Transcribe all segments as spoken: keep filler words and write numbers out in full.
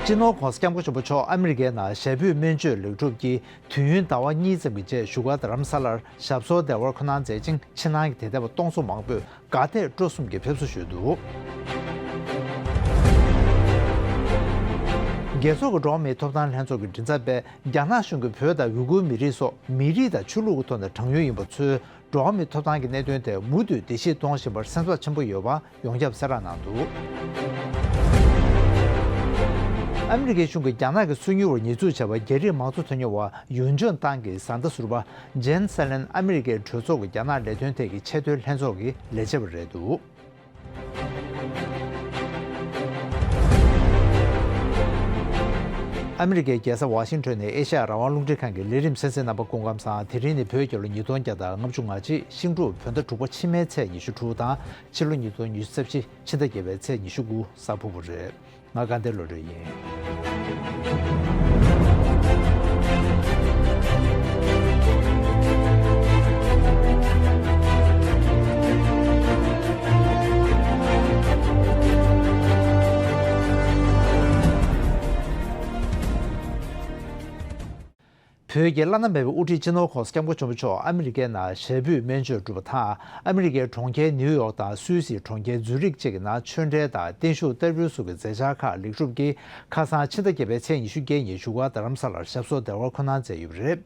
སྤྱི་ནོར་༧གོང་ས་༧སྐྱབས་མགོན་ཆེན་པོ་མཆོག་ཨ་མི་རི་ཀའི་ནང་ཞལ་འབོད་སྨན་བཅོས་ལེགས་གྲུབ་ཀྱིས་དུས་ཡུན་ཟླ་བ་གཉིས་ཙམ་གྱི་རྗེས་བཞུགས་སྒར་རྡ་རམ་ས་ལར་ཞབས་སོར་བདེ་བར་འཁོད་གནང་མཛད་ཅིང་ཕྱི་ནང་གི་དད་ལྡན་པ་སྟོང་ཚོ་མང་པོས་དགའ་དད་སྤྲོ་གསུམ་གྱིས་ཕེབས་བསུ་ཞུས་འདུག། རྒྱལ་ཚོགས་ཀྱི་འགྲོ་བ་མིའི་ཐོབ་ཐང་ལྷན་ཚོགས་ཀྱི་མགྲིན་ཚབ་པས་རྒྱ་ནག་གཞུང་གིས་བོད་དང་ཡུ་གུར་མི་རིགས་སོགས་མི་རིགས་དང་ཆོས་ལུགས་ཀྱི་ཐོག་ནས་གྲངས་ཉུང་ཡིན་པ་ཚོའི་འགྲོ་བ་མིའི་ཐོབ་ཐང་གི་གནད་དོན་དེ་མུ་མཐུད་བརྡལ་བཤིག་གཏོང་བཞིན་པར་སེམས་འཚབ་ཆེན་པོ་ཡོད་པ་ཡོངས་ཁྱབ་གསལ་བསྒྲགས་གནང་འདུག། ཨ་མི་རི་ཀའི་གཞུང་གིས་རྒྱ་ནག་གི་སོ་ཉུལ་བར་ཉེས་འཛུགས་བྱས་པ་རྒྱ་རིགས་མང་གཙོ་དོན་གཉེར་བ་ཡུན་ཅོན་ཏང་གིས་གཟའ་ཟླ་ཟུར་པ་ཇེན་སེ་ལན་ཨ་མི་རི་ཀའི་གྲོས་ཚོགས་ཀྱི་རྒྱ་ནག་ལས་དོན་ཐད་ཀྱི་ཆེས་མཐོའི་ལྷན་ཚོགས་ཀྱི་ལས་བྱེད་པ་རེད་འདུག། ཨ་མི་རི་ཀའི་རྒྱལ་ས་ཝ་ཤིང་ཊོན་ནས་ཨེ་ཤ་ཡ་རང་དབང་རླུང་འཕྲིན་ཁང་གི་ལས་རིམ་གསན་གཟིགས་རྣམ་པ་སྐུ་ཁམས་བཟང་། དེ་རིང་ནི་བོད་རྒྱལ་ལོ་ཉིས་སྟོང་བརྒྱ་དང་ལྔ་བཅུ་ང་གཅིག་ཤིང་འབྲུག་བོད་ཟླ་དྲུག་པ་ཕྱི་མའི་ཚེས་ཉི་ཤུ་དྲུག་དང་ཕྱི་ལོ་ཉིས་སྟོང་ཉི་ཤུ་རྩ་བཞི་ཕྱི་ཟླ་བརྒྱད་པའི་ཚེས་ཉི་ཤུ་དགུ་གཟའ་ཕུར་བུ་རེད། ང་དགའ་ལྡན་བློ་གྲོས་ཡིན། བོད་ཀྱི་བླ་ན་མེད་པའི་དབུ་ཁྲིད་སྤྱི་ནོར་༧གོང་ས་༧སྐྱབས་མགོན་ཆེན་པོ་མཆོག་ཨ་མི་རི་ཀའི་ནང་ཞལ་འབོད་སྨན་བཅོས་གྲུབ་པ་དང་། ཨ་མི་རི་ཀའི་གྲོང་ཁྱེར་ནིའུ་ཡོག་དང་སུད་སིའི་གྲོང་ཁྱེར་ཛུ་རིག་བཅས་ཀྱི་ནང་ཆོས་འབྲེལ་དང་བརྟན་བཞུགས་བསྟར་འབུལ་སོགས་ཀྱི་མཛད་འཆར་ཁག་ལེགས་གྲུབ་ཀྱིས་ཁ་སང་ཕྱི་ཟླ་བརྒྱད་པའི་ཚེས་ཉི་ཤུ་བརྒྱད་ཉིན་བཞུགས་སྒར་རྡ་རམ་ས་ལར་ཞབས་སོར་བདེ་བར་འཁོད་གནང་མཛད་ཡོད་པ་རེད།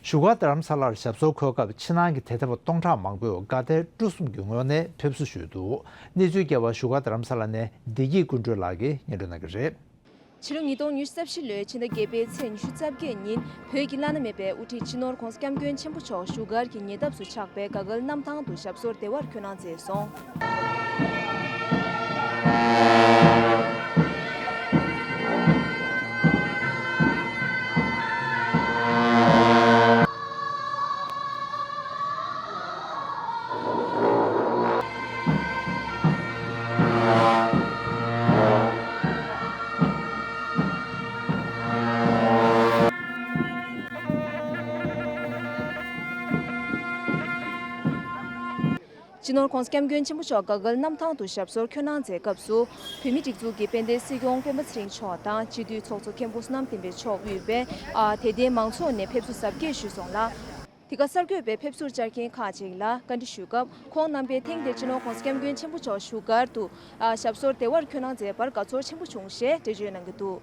བཞུགས་སྒར་རྡ་རམ་ས་ལར་ཞབས་སོར་འཁོད་སྐབས་ཕྱི་ནང་གི་དད་ལྡན་པ་སྟོང་ཕྲག་མང་པོས་དགའ་དད་སྤྲོ་གསུམ་གྱི་ངོས་ནས་ཕེབས་བསུ་ཞུས་འདུག། གནས་ཚུལ་རྒྱས་པ་བཞུགས་སྒར་རྡ་རམ་ས་ལ་ནས་བདེ་སྐྱིད་ཀུན་སྒྲོན་ལགས་ཀྱིས་སྙན་སྒྲོན་གནང་གི་རེད། ཕྱི་ལོ་ཉིས་སྟོང་ཉི་ཤུ་རྩ་བཞི་ལོའི་ཕྱི་ཟླ་བརྒྱད་པའི་ཚེས་ཉི་ཤུ་རྩ་བརྒྱད་ཉིན་བོད་ཀྱི་བླ་ན་མེད་པའི་དབུ་ཁྲིད་སྤྱི་ནོར་༧གོང་ས་༧སྐྱབས་མགོན་ཆེན་པོ་མཆོག་བཞུགས་སྒར་གྱི་ཉེ་འདབས་སུ་ཆགས་པའི་དགའ་སྐལ་གནམ་ཐང་དུ་ཞབས་སོར་བདེ་བར་འཁོད་གནང་མཛད་སོང་། སྤྱི་ནོར་༧གོང་ས་༧སྐྱབས་མགོན་ཆེན་པོ་མཆོག་དགའ་སྐལ་གནམ་ཐང་དུ་ཞབས་སོར་འཁོད་གནང་མཛད་སྐབས་སུ། བོད་མིའི་སྒྲིག་འཛུགས་ཀྱི་དཔལ་ལྡན་སྲིད་སྐྱོང་སྤེན་པ་ཚེ་རིང་མཆོག་དང་སྤྱི་འཐུས་ཚོགས་གཙོ་མཁན་པོ་བསོད་ནམས་བསྟན་འཕེལ་མཆོག་དབུས་པའི་ཨ་དད་ལྡན་མང་ཚོགས་ནས་ཕེབས་བསུ་གཟབ་རྒྱས་ཞུས་སོང་ལ། དེ་ག་གསར་འགོད་པས་ཕེབས་བསུར་བཅར་མཁན་ཁག་ཅིག་ལ་བཀའ་འདྲི་ཞུས་སྐབས། ཁོང་རྣམ་པས་ཐེངས་འདིར་སྤྱི་ནོར་༧གོང་ས་༧སྐྱབས་མགོན་ཆེན་པོ་མཆོག་བཞུགས་སྒར་དུ་ཨ་ཞབས་སོར་བདེ་བར་འཁོད་གནང་མཛད་པར་དགའ་ཚོར་ཆེན་པོ་བྱུང་ཞེས་འགྲེལ་བརྗོད་གནང་གི་འདུག།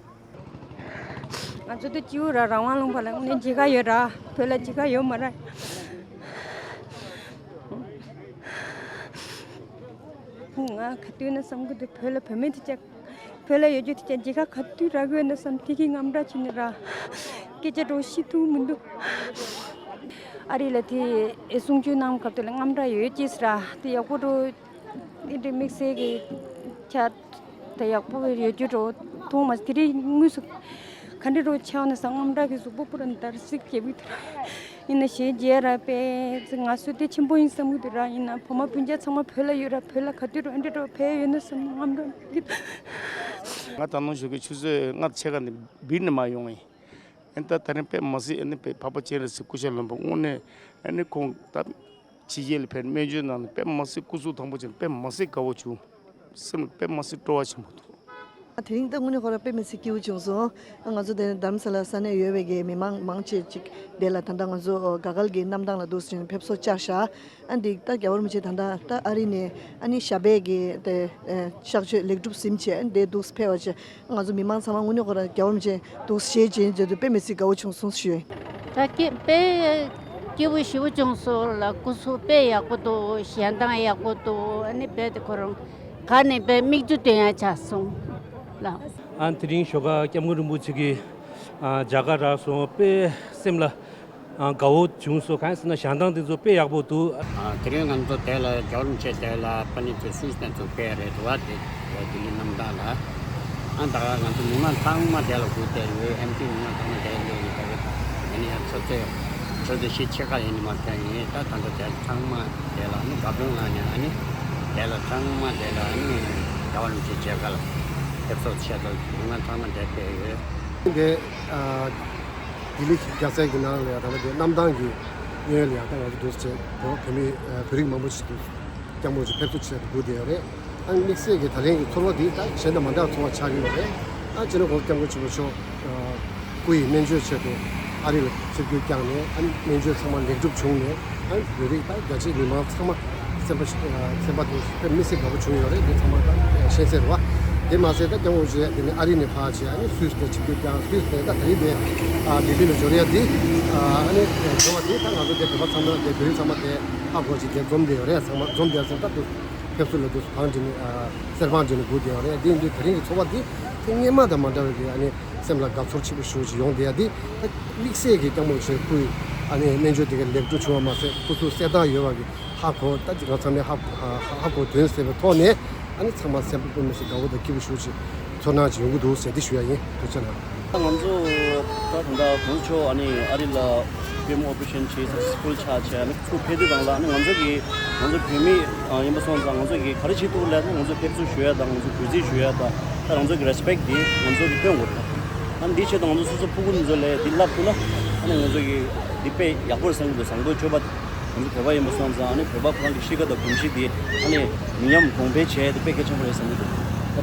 ང་ཚོ་འདི་སྐྱིད་པོ་ར་རང་དབང་ལུང་པ་ལ་དངོས་གནས་མཇལ་ཁ་ཡོད་ར། བོད་ལ་མཇལ་ཁ་ཡོད་མ་ར། ང་ག་དུས་ན་བསམ་གི་འདུག། བོད་ལ་བུད་མེད་དེ་ཅག་བོད་ལ་ཡོད་རྒྱུ་དེ་ཅག་མཇལ་ཁ་ག་དུས་རག་གི་ཡོད་ན་བསམ། དེ་གི་དངངས་སྐྲག་བྱས་ནས་ར་སྐད་ཆ་འགྲོ་ཤི་ཐུབ་མི་འདུག། ཨ་རི་ལ་དེ་གསུང་ཆོས་གནང་སྐབས་དེ་ལ་དངངས་སྐྲག་ཡོད་ཅེས་ར་དེ་ཡག་པོ་འགྲོ། འདི་འདྲའི་དམིགས་བསལ་གྱི་ཆ་དེ་ཡག་པོ་ཡོད་རྒྱུ་འགྲོ་མཐོང་མ། དེ་རིང་དངོས་སུ་ག་འདྲ་འགྲོ་ཆགས་ན་བསམ། དངངས་སྐྲག་གི་གཟུགས་པོ་པུ་ར་འདར་སིག་བྱེད་པའི་དུས་ཡིན་ན་གཞས་མཇལ་ར་པས་ང་སུ་དེ་ཆེན་པོ་ཡིན་བསམ་གི་འདུག་ར། ཡིན་ན་བུ་མོ་སྤུན་ཀྱག་ཚང་མ་བོད་ལ་ཡོད་ར། བོད་ལ་ག་དུས་འགྲོ་འདྲ་འགྲོ་ཕེབས་ཡོད་ན་བསམ་དངངས་སྐྲག་གི། ང་ད་ནང་བཞུགས་ཀྱི་ཆུ་ཚོད་ལྔ་ཕྱེད་ཀ་ནས་སྦིར་ནས་མ་ཡོང་ངས། ཨ་ནི་ད་ད་རིང་དཔེ་མ་སྲིད་ཨ་ནི་དཔེ་འཕགས་པ་སྤྱན་རས་གཟིགས་སྐུ་ཞབས་ལམ་པ་དངོས་གནས་ཨ་ནི་ཁོང་ད་ཕྱི་རྒྱལ་ལ་ཕེབས་སྨན་བཅོས་གནང་ནས་དཔེ་མ་སྲིད་སྐུ་གཟུགས་ཐང་པོ་བྱས་ནས་དཔེ་མ་སྲིད་དགའ་བོ་བྱུང་། སེམས་ལ་དཔེ་མ་སྲིད་སྤྲོ་བ་ཆེན་པོ་འདུག། ཨ་དེ་རིང་ད་དངོས་གནས་ཁོ་རང་དཔེ་མི་སྲིད་སྐྱིད་པོ་བྱུང་སོང་། ཨ་ང་ཚོ་དེ་རྡ་རམ་ས་ལ་ས་གནས་ཡོད་པའི་གི་མི་མང་མང་ཆེ་ཅིག་དེ་ལ་ད་ལྟ་ང་ཚོ་དགའ་སྐལ་གྱི་གནམ་ཐང་ལ་འདུག་སེ་ཕེབས་བསུ་བཅར་ཤག། ཨ་འདི་ད་རྒྱལ་བ་རིན་པོ་ཆེ་ད་ལྟ་ད་ཨ་རི་ནས་ཨ་ནི་ཞབས་པད་ཀྱི་དེ་ཨ་གཤགས་བཅོས་ལེགས་གྲུབ་ཟིན་བྱས་ཨ་འདི་འདུག་སེ་ཕེབས་པ་བྱས། ང་ཚོ་མི་མང་ཚང་མ་དངོས་གནས་ཁོ་རང་རྒྱལ་བ་རིན་པོ་ཆེ་འདུག་སེ་ཞལ་མཇལ་མཛད་དུས་དཔེ་མི་སྲིད་དགའ་བོ་བྱུང་སོང་ཞུ། ད་སྐྱིད་དཔེ་སྐྱིད་པོ་ཞེ་པོ་བྱུང་སོང་ལ། སྐུ་གཟུགས་དཔེ་ཡག་པོ་འདུག། ཞལ་མདངས་ཡག་པོ་འདུག། ཨ་ནི་རྦད་དེ་ཁོ་རང་ག་ནས་རྦད་མིག་ཆུ་ཐོན་ཡག་ཆགས་སོང་ལ། ཨ་དེ་རིང་ཞོགས་ཀ་སྐྱབས་མགོན་རིན་པོ་ཆེ་གི་ཨ་མཇལ་ཁ་རག་སོང་། དཔེ་སེམས་ལ་ཨ་དགའ་བོ་བྱུང་སོང་། གང་ཡིན་ཟེར་ན་ཞལ་མདངས་དེ་ཚོ་དཔེ་ཡག་པོ་འདུག། ཨ་དེ་རིང་ང་ཚོ་དེ་ལ་རྒྱལ་བ་རིན་པོ་ཆེ་དེ་ལ་ཕ་ནི་ཚོ་སུད་སི་ནས་ཚུར་ཕེབས་རེད་འདུག་བ། དེ་ལྡི་ལི་གནམ་ཐང་ལ། ཨ་ད་ག་ང་ཚོ་མི་མང་ཚང་མ་དེ་ལ་སྒུག་བསྡད་ཡོད། ཨེམ་ཆི་མི་མང་ཚང་མ་དེ་ལ་སླེབས་ཡོད། ད་ག་ཨ་ནི་ཡང་ཆུ་ཚོད་ཆུ་ཚོད་བཞི་ཕྱེད་ཀ་ཡིན་ནི་མ་ཚད་ཡིན། ད་ད་ལྟ་དེ་ཚང་མ་དེ་ལ་ཨ་ནི་དགའ་སྟོན་གནང་ནས་ཨ་ནི་དེ་ལ་ཚང་མ་དེ་ལ་ཨ་ནི་རྒྱལ་བ་རིན་པོ་ཆེ་མཇལ་ཁ་ལ་ཕེབས་བསུ་ཆེད་དུ་མི་མང་ཚང་མ་དེ་ཕེབས་ཡོད། འདི་ཨ་ལྡི་ལི་རྒྱལ་ས་གི་ནང་ལ་ཡང་ད་ལྟ་དེ་གནམ་ཐང་གི་གཡས་གཡོན་ལ་ཡང་ད་ང་ཚོ་འདུག་སེ་བྱས་བོད་མི་བོད་རིགས་མང་པོ་ཞིག་འདུག། སྐྱབས་མགོན་ཆེན་པོ་ཕེབས་བསུ་ཆེད་དུ་སྒུག་བསྡད་ཡོད་རེད། ཨ་ནི་དམིགས་བསལ་གྱི་ད་ལན་གྱི་ཚོར་བ་འདི་ད་གཞན་དང་མ་འདྲ་བའི་ཚོར་བ་ཆགས་ཀྱི་ཡོད་རེད། ཨ་སྤྱི་ནོར་༸གོང་ས་༸སྐྱབས་མགོན་ཆེན་པོ་མཆོག་ཨ་སྐུ་ཡི་སྨན་བཅོས་ཆེད་དུ་ཨ་རི་ལ་ཆིབས་བསྒྱུར་བསྐྱངས་ནས། ཨ་སྨན་བཅོས་ཚང་མ་ལེགས་གྲུབ་བྱུང་ནས། ཨ་བོད་རིགས་དང་རྒྱ་ཆེའི་མི་མང་ཚང་མ་སེམས་པ་ཤ་སེམས་པ་དེ་དཔེ་མི་སྲིད་དགའ་པོ་བྱུང་ཡོད་རེད། འདི་ཚང་མ་ད་ཤེས་གསལ་རེད་བ། དེ་མ་ཟད་ད་༸སྐྱབས་མགོན་ཆེན་པོ་མཆོག་དེ་ནས་ཨ་རི་ནས་ཕར་བྱས། ཨ་ནི་སུད་སི་ནས་ཆིབས་བསྒྱུར་བསྐྱངས། སུད་སི་ནས་ད་ད་རིང་དེ་ཨ་ལྡི་ལི་ལ་འབྱོར་ཡ་འདི་ཨ་ནི་འབྱོར་བ་དེ་ད་ང་ཚོ་དེ་བོད་པ་ཚང་མ་དེ་བོད་རིགས་ཚང་མ་དེ་ཧ་གོ་ཅིག་དེ་འཛོམས་བསྡད་ཡོད་རེད། ཚང་མ་འཛོམས་བསྡད་ཡོད་ཟེར་ད་དུ། ཕེབས་བསུ་ལ་དུས་སུ་བང་སྒྲིག་ནས། ཨ་གསེར་བང་སྒྲིག་ནས་སྒུག་བསྡད་ཡོད་རེད། འདི་འདི་དེ་རིང་གི་ཚོགས་པ་འདི་ཐེངས་སྔོན་མ་དང་མ་འདྲ་བའི་གི་ཨ་ནི་སེམས་ལ་དགའ་ཚོར་ཆེན་པོ་ཞེ་པོ་ཅིག་ཡོང་བསྡད་ཡ་འདི། ད་དམིགས་བསལ་གྱི་༸སྐྱབས་མགོན་ཆེན་པོའི་ཨ་ནི་སྨན་བཅོས་དེ་ག་ལེགས་གྲུབ་བྱུང་བ་མ་ཟད། སྐུ་གཟུགས་གསལ་ཐང་ཡོད་པ་གི་ཧ་གོ། ད་ང་ཚང་མས་ཧ་ཧ་ཧ་གོ་དོན་གསལ་བའི་ཐོག་ནས། ཨ་ནི་ཚང་མ་སེམས་པ་དཔེ་མི་སྲིད་དགའ་པོ་དང་སྐྱིད་པོ་ཞེ་པོ་ཅིག་ཚོར་སྣང་ཅིག་ཡོང་གི་འདུག་ཟེར་འདི་ཞུ་ཡ་ཡིན། ཐུགས་རྗེ་གནང་། ང་ཚོ་ད་ད་ལྟ་གོང་ས་མཆོག་ཨ་ནི་ཨ་རི་ལ་པུས་མོ་ཨོ་པ་རེ་ཤན་བྱས། སག་སེ་སི་ཕུལ་ཆགས་བྱས། ཨ་ནི་ཚུར་ཕེབས་དུས་སྒང་ལ། ཨ་ནི་ང་ཚོ་གི་ང་ཚོ་བོད་མི་ཨ་ཡིན་པ་སོང་ཙང་། ང་ཚོ་གི་ག་རེ་བྱེད་ཐུབ་ལབ་ན། ང་ཚོ་ཕེབས་བསུ་ཞུ་ཡ་དང་། ང་ཚོ་གུས་བརྩི་ཞུ་ཡ་དང་། ད་ང་ཚོ་གི་རེ་སི་པེག་འདི་ང་ཚོ་གི་སྟོན་དགོས་རེད། ཨ་ནི་འདི་ཆེད་དུ་ང་ཚོ་སོ་སོ་ཕྲུ་གུ་འདི་ཚོ་ལ་འདི་བསླབ་ཐུབ་ན། ཨ་ནི་ང་ཚོ་གི་འདི་དཔེ་ཡག་པོ་རེད་བསམ་གི་འདུག་བཟང་པོ་ཆོས་པ། ང་ཚོ་བོད་པ་ཡིན་པ་སོང་ཙང་། ཨ་ནི་བོད་པ་ཁོ་རང་གི་གཤིས་ཀ་དང་གོམས་གཤིས་འདི་ཨ་ནི་མི་ཉམས་གོང་འཕེལ་བྱས་ཏེ་དཔེ་གལ་ཆེན་པོ་རེད་བསམ་གི་འདུག་ད་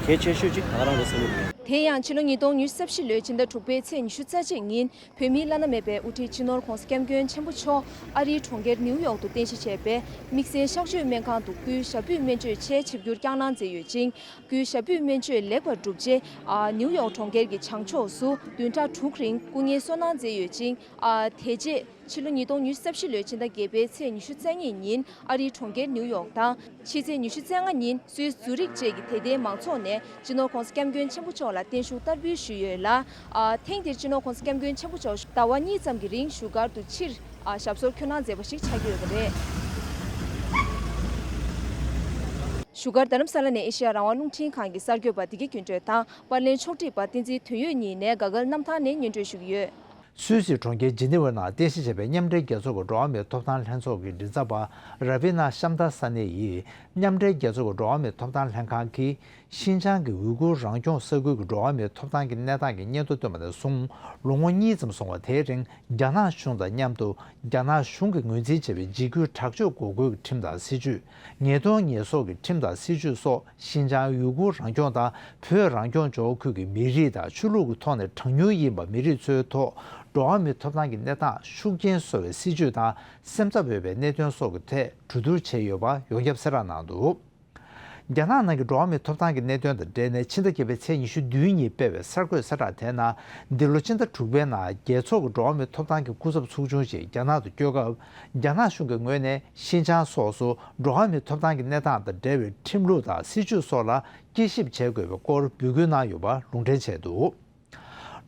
གལ་ཆེ་ཤོས་གཅིག་ད་ག་རང་རེད་བསམ་གི་འདུག་དེ་ཡང་ཕྱི་ལོ་ཉིས་སྟོང་ཉི་ཤུ་རྩ་བཞི་ལོའི་ཕྱི་ཟླ་དྲུག་པའི་ཚེས་ཉི་ཤུ་རྩ་གཅིག་ཉིན། བོད་མིའི་བླ་ན་མེད་པའི་དབུ་ཁྲིད་སྤྱི་ནོར་༸གོང་ས་༸སྐྱབས་མགོན་ཆེན་པོ་མཆོག་ཨ་རིའི་གྲོང་ཁྱེར་ནིའུ་ཡོག་ཏུ་རྟེན་གཞི་བྱས་པའི་དམིགས་བསལ་གཤགས་བཅོས་སྨན་ཁང་དུ་སྐུའི་ཞབས་པུས་སྨན་བཅོས་ཆེད་ཆིབས་བསྒྱུར་བསྐྱངས་གནང་མཛད་ཡོད་ཅིང་། སྐུའི་ཞབས་པུས་སྨན་བཅོས་ལེགས་པར་གྲུབ་རྗེས། ཨ་ནིའུ་ཡོག་གྲོང་ཁྱེར་གྱི་བྱང་ཕྱོགས་སུ་བདུན་ཕྲག་དྲུག་རིང་སྐུ་ངལ་གསོ་གནང་མཛད་ཡོད་ཅིང་། ཨ་དེ་རྗེས་ཕྱི་ལོ་ཉིས་སྟོང་ཉི་ཤུ་རྩ་བཞི་ལོའི་ཕྱི་ཟླ་བརྒྱད་པའི་ཚེས་ཉི་ཤུ་རྩ་གཉིས་ཉིན་ཨ་རིའི་གྲོང་ཁྱེར་ནིའུ་ཡོག་དང་། ཕྱི་ཚེས་ཉི་ཤུ་རྩ་ལྔ་ཉིན་སུད་སི་ཛུ་རིག་བཅས་ཀྱི་དད་ལྡན་མང་ཚོགས་ནས་སྤྱི་ནོར་༸གོང་ས་༸སྐྱབས་མགོན་ཆེན་པོ་མཆོག་ལ་བརྟན་བཞུགས་བསྟར་འབུལ་ཞུས་ཡོད་ལ། ཨ་ཐེངས་འདིར་སྤྱི་ནོར་༸གོང་ས་༸སྐྱབས་མགོན་ཆེན་པོ་མཆོག་ཟླ་བ་གཉིས་ཙམ་གྱི་རིང་བཞུགས་སྒར་དུ་ཕྱིར། ཨ་ཞབས་སོར་འཁྱམས་གནང་མཛད་པ་ཞིག་ཆགས་ཀྱི་ཡོད་པ་རེད། བཞུགས་སྒར་རྡ་རམ་ས་ལ་ནས་ཨེ་ཤེ་ཡ་རང་དབང་རླུང་འཕྲིན་ཁང་གི་གསར་འགོད་པ་བདེ་སྐྱིད་ཀུན་གྲོལ་དང་། པར་ལེན་ཕྱོགས་སྒྲིག་པ་བསྟན་འཛིན་དོན་ཡོད་གཉིས་ནས་དགའ་སྐལ་གནམ་ཐང་ནས་སྙན་སྒྲོན་ཞུ་གི་ཡོད། སུད་སི་གྲོང་ཁྱེར་ཇི་ནི་ཝར་ནང་རྟེན་གཞི་བྱས་པའི་མཉམ་འབྲེལ་རྒྱལ་ཚོགས་ཀྱི་འགྲོ་བ་མིའི་ཐོབ་ཐང་ལྷན་ཚོགས་ཀྱི་མགྲིན་ཚབ་པ་ར་བི་ན་ཤམ་ད་ས་ནེ་ཡིས། མཉམ་འབྲེལ་རྒྱལ་ཚོགས་ཀྱི་འགྲོ་བ་མིའི་ཐོབ་ཐང་ལྷན་ཁང་གིས་ཤིན་ཅང་གི་ཝུའུ་གུར་རང་སྐྱོང་ས་ཁུལ་གྱི་འགྲོ་བ་མིའི་ཐོབ་ཐང་གི་གནས་སྟངས་ཀྱི་སྙན་ཐོ་བཏོན་པ་ནས་བཟུང་ལོ་ངོ་གཉིས་ཙམ་སོང་བ། དེའི་རིང་རྒྱ་ནག་གཞུང་དང་མཉམ་དུ་རྒྱ་ནག་གཞུང་གིས་ངོས་འཛིན་བྱས་པའི་འཇིགས་སྐུལ་དྲག་སྤྱོད་འགོག་རྒོལ་གྱི་ཁྲིམས་དང་སྲིད་ཇུས། ཉེས་རྡུང་ཉེས་གསོག་གི་ཁྲིམས་དང་སྲིད་ཇུས་སོགས། ཤིན་ཅང་ཡུ་གུར་རང་སྐྱོང་དང་བོད་རང་སྐྱོང་ལྗོངས་ཁུལ་གྱི་མི་རིགས་དང་ཆོས་ལུགས་ཀྱི་ཐོག་ནས་གྲངས་ཉུང་ཡིན་པ་མི་རིགས་ཚོའི་ཐོག་འགྲོ་བ་མིའི་ཐོབ་ཐང་གི་གནས་སྟངས་ཤུགས་རྐྱེན་བཟོ་བའི་སྲིད་ཇུས་དང་སེམས་འཚབ་འོས་པའི་གནད་དོན་སོགས་ཀྱི་ཐད་གྲོས་བསྡུར་བྱས་ཡོད་པ་ཡོངས་ཁྱབ་གསལ་བསྒྲགས་གནང་འདུག་རྒྱ་ནག་ནང་གི་འགྲོ་བ་མིའི་ཐོབ་ཐང་གི་གནད་དོན་དང་འབྲེལ་ནས་ཕྱི་ཟླ་བརྒྱད་པའི་ཚེས་ཉི་ཤུ་བདུན་ཉིན་སྤེལ་བའི་གསར་འགོད་གསལ་བསྒྲགས་དེའི་ནང་། འདི་ལོ་ཕྱི་ཟླ་དྲུག་པའི་ནང་རྒྱལ་ཚོགས་ཀྱི་འགྲོ་བ་མིའི་ཐོབ་ཐང་གི་སྐུ་ཚབ་ཚོགས་ཆུང་ཞིག་རྒྱ་ནག་ཏུ་བསྐྱོད་སྐབས། རྒྱ་ནག་གཞུང་གི་ངོས་ནས་ཤིན་ཅང་སོགས་སུ་འགྲོ་བ་མིའི་ཐོབ་ཐང་གི་གནས་སྟངས་དང་འབྲེལ་བའི་ཁྲིམས་ལུགས་དང་སྲིད་ཇུས་སོགས་ལ་དབྱེ་ཞིབ་བྱེད་དགོས་པའི་སྐོར་འབོད་སྐུལ་གནང་ཡོད་པ་ལུང་འདྲེན་བྱས་འདུག་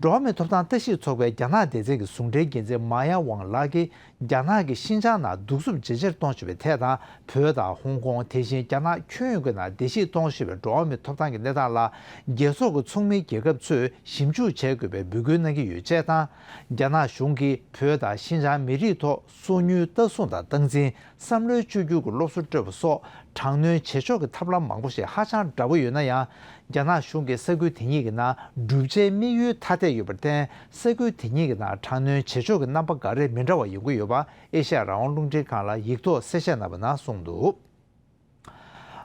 འགྲོ་བ་མིའི་ཐོབ་ཐང་ལྟ་ཞིབ་ཚོགས་པའི་རྒྱ་ནག་སྡེ་ཚན་གྱི་ཟུང་འབྲེལ་འགན་འཛིན་མཱ་ཡ་ཝང་ལགས་ཀྱིས། རྒྱ་ནག་གིས་ཤིན་ཅང་ནང་གདུག་རྩུབ་ཇེ་ཆེར་གཏོང་བཞིན་པའི་ཐད་དང་། བོད་དང་་ཧོང་ཀོང་། དེ་བཞིན་རྒྱ་ནག་ཁྱོན་ཡོངས་ཀྱི་ནང་བདེ་སྐྱིད་གཏོང་བཞིན་པའི་འགྲོ་བ་མིའི་ཐོབ་ཐང་གི་གནས་སྟངས་ལ། རྒྱལ་ཚོགས་ཀྱི་ཚོགས་མིའི་རྒྱལ་ཁབ་ཚོས་ཞིབ་འཇུག་བྱེད་དགོས་པའི་འབོད་སྐུལ་གནང་གི་ཡོད་ཅེས་དང་། རྒྱ་ནག་གཞུང་གིས་བོད་དང་ཤིན་ཅང་མི་རིགས་ཐོག་སོ་ཉུལ་ལྟ་སྲུང་དང་སྟངས་འཛིན། བསམ་བློའི་བཅོས་བསྒྱུར་གྱི་སློབ་གསོ་སྤྲོད་པ་སོགས་དྲག་གནོན་བྱེད་ཕྱོགས་ཀྱི་ཐབས་ལམ་མང་པོ་ཞིག་ཧ་ཅང་འདྲ་པོ་ཡོད་ན་ཡང་། རྒྱ་ནག་གཞུང་གིས་ས་ཁུལ་དེ་གཉིས་ཀྱི་ནང་བསྒྲུབ་བྱའི་དམིགས་ཡུལ་ཐ་དད་ཡོད་པར་བརྟེན། ས་ཁུལ་དེ་གཉིས་ཀྱི་ནང་དྲག་གནོན་བྱེད་ཕྱོགས་ཀྱི་རྣམ་པ་འགའ་རེ་མི་འདྲ་བ་ཡོང་གི་ཡོད་པ་ཨེ་ཤ་ཡ་རང་དབང་རླུང་འཕྲིན་ཁང་ལ་ཡིག་ཐོག་གསལ་བཤད་གནང་བའི་ནང་གསུངས་འདུག་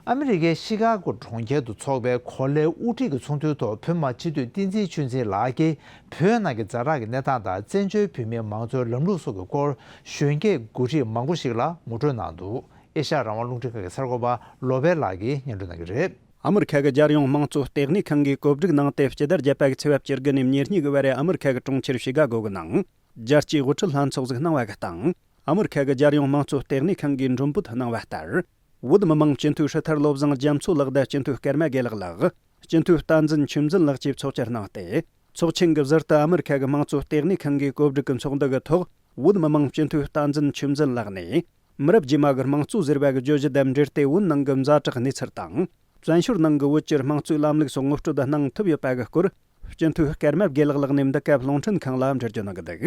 ཨ་མི་རི་ཀའི་ཤི་ཀ་གོ་གྲོང་ཁྱེར་དུ་འཚོགས་པའི་གོ་ལའི་དབུ་ཁྲིད་ཀྱི་ཚོགས་འདུའི་ཐོག་བོད་མི་མང་སྤྱི་འཐུས་བསྟན་འཛིན་ཆོས་འཛིན་ལགས་ཀྱིས། བོད་ནང་གི་ཛ་དྲག་གི་གནས་སྟངས་དང་། བཙན་བྱོལ་བོད་མིའི་མང་གཙོའི་ལམ་ལུགས་སོགས་ཀྱི་སྐོར་གཞོན་སྐྱེས་འགོ་ཁྲིད་མང་པོ་ཞིག་ལ་ངོ་སྤྲོད་གནང་འདུག་ཨེ་ཤ་ཡ་རང་དབང་རླུང་འཕྲིན་ཁང་གི་གསར་འགོད་པ་བློ་བྷེ་ལགས་ཀྱིས་སྙན་སྒྲོན་གནང་གི་རེད། ཨ་མི་རི་ཁ་གི་རྒྱལ་ཡོངས་དམངས་གཙོ་ལྟེ་གནས་ཁང་གིས་གོ་སྒྲིག་གནང་སྟེ། སྤྱི་ཟླ་བརྒྱད་པ་གི་ཚེས་པ་བཅུ་དགུ་ནས་ཉེར་གཉིས་གི་བར་རེ་ཨ་མི་རི་ཁ་གི་གྲོང་ཁྱེར་ཤི་ཀ་གོ་གི་ནང་རྒྱལ་སྤྱིའི་དབུ་ཁྲིད་ལྷན་ཚོགས་ཟིག་གནང་བ་གི་སྟེང་། ཨ་མི་རི་ཁ་གི་རྒྱལ་ཡོངས་དམངས་གཙོ་ལྟེ་གནས་ཁང་གིས་མགྲོན་འབོད་གནང་བ་ལྟར། བོད་མི་མང་སྤྱི་འཐུས་ཧྲི་ཐར་བློ་བཟང་རྒྱ་མཚོ་ལགས་དང་། སྤྱི་འཐུས་སྐར་མ་དགེ་ལགས་ལགས། སྤྱི་འཐུས་བསྟན་འཛིན་ཆོས་འཛིན་ལགས་བཅས་ཚོགས་བཅར་གནང་སྟེ། ཚོགས་ཆེན་གྱི་ཟུར་དུ་ཨ་མི་རི་ཁ་གི་དམངས་གཙོ་ལྟེ་གནས་ཁང་གིས་གོ་སྒྲིག་གི་ཚོགས་འདུ་གི་ཐོག་བོད་མི་མང་སྤྱི་འཐུས་བསྟན་འཛིན་ཆོས་འཛིན་ལགས་ནས། མི་རབས་རྗེས་མ་གི་དམངས་གཙོ་ཟེར་བ་གི་བརྗོད་གཞི་དང་འབྲེལ་ཏེ། བོད་ནང་གི་ཛ་དྲག་གནས་ཚུལ་དང་། བཙན་བྱོལ་ནང་གི་བོད་ཀྱི་དམངས་གཙོའི་ལམ་ལུགས་སོགས་ངོ་སྤྲོད་གནང་ཐུབ་ཡོད་པ་གི་སྐོར། སྤྱི་འཐུས་སྐར་མ་དགེ་ལགས་ལགས་ནས་འདི་སྐབས་རླུང་འཕྲིན་ཁང་ལ་འགྲེལ་བརྗོད་གནང་གི་འདུག་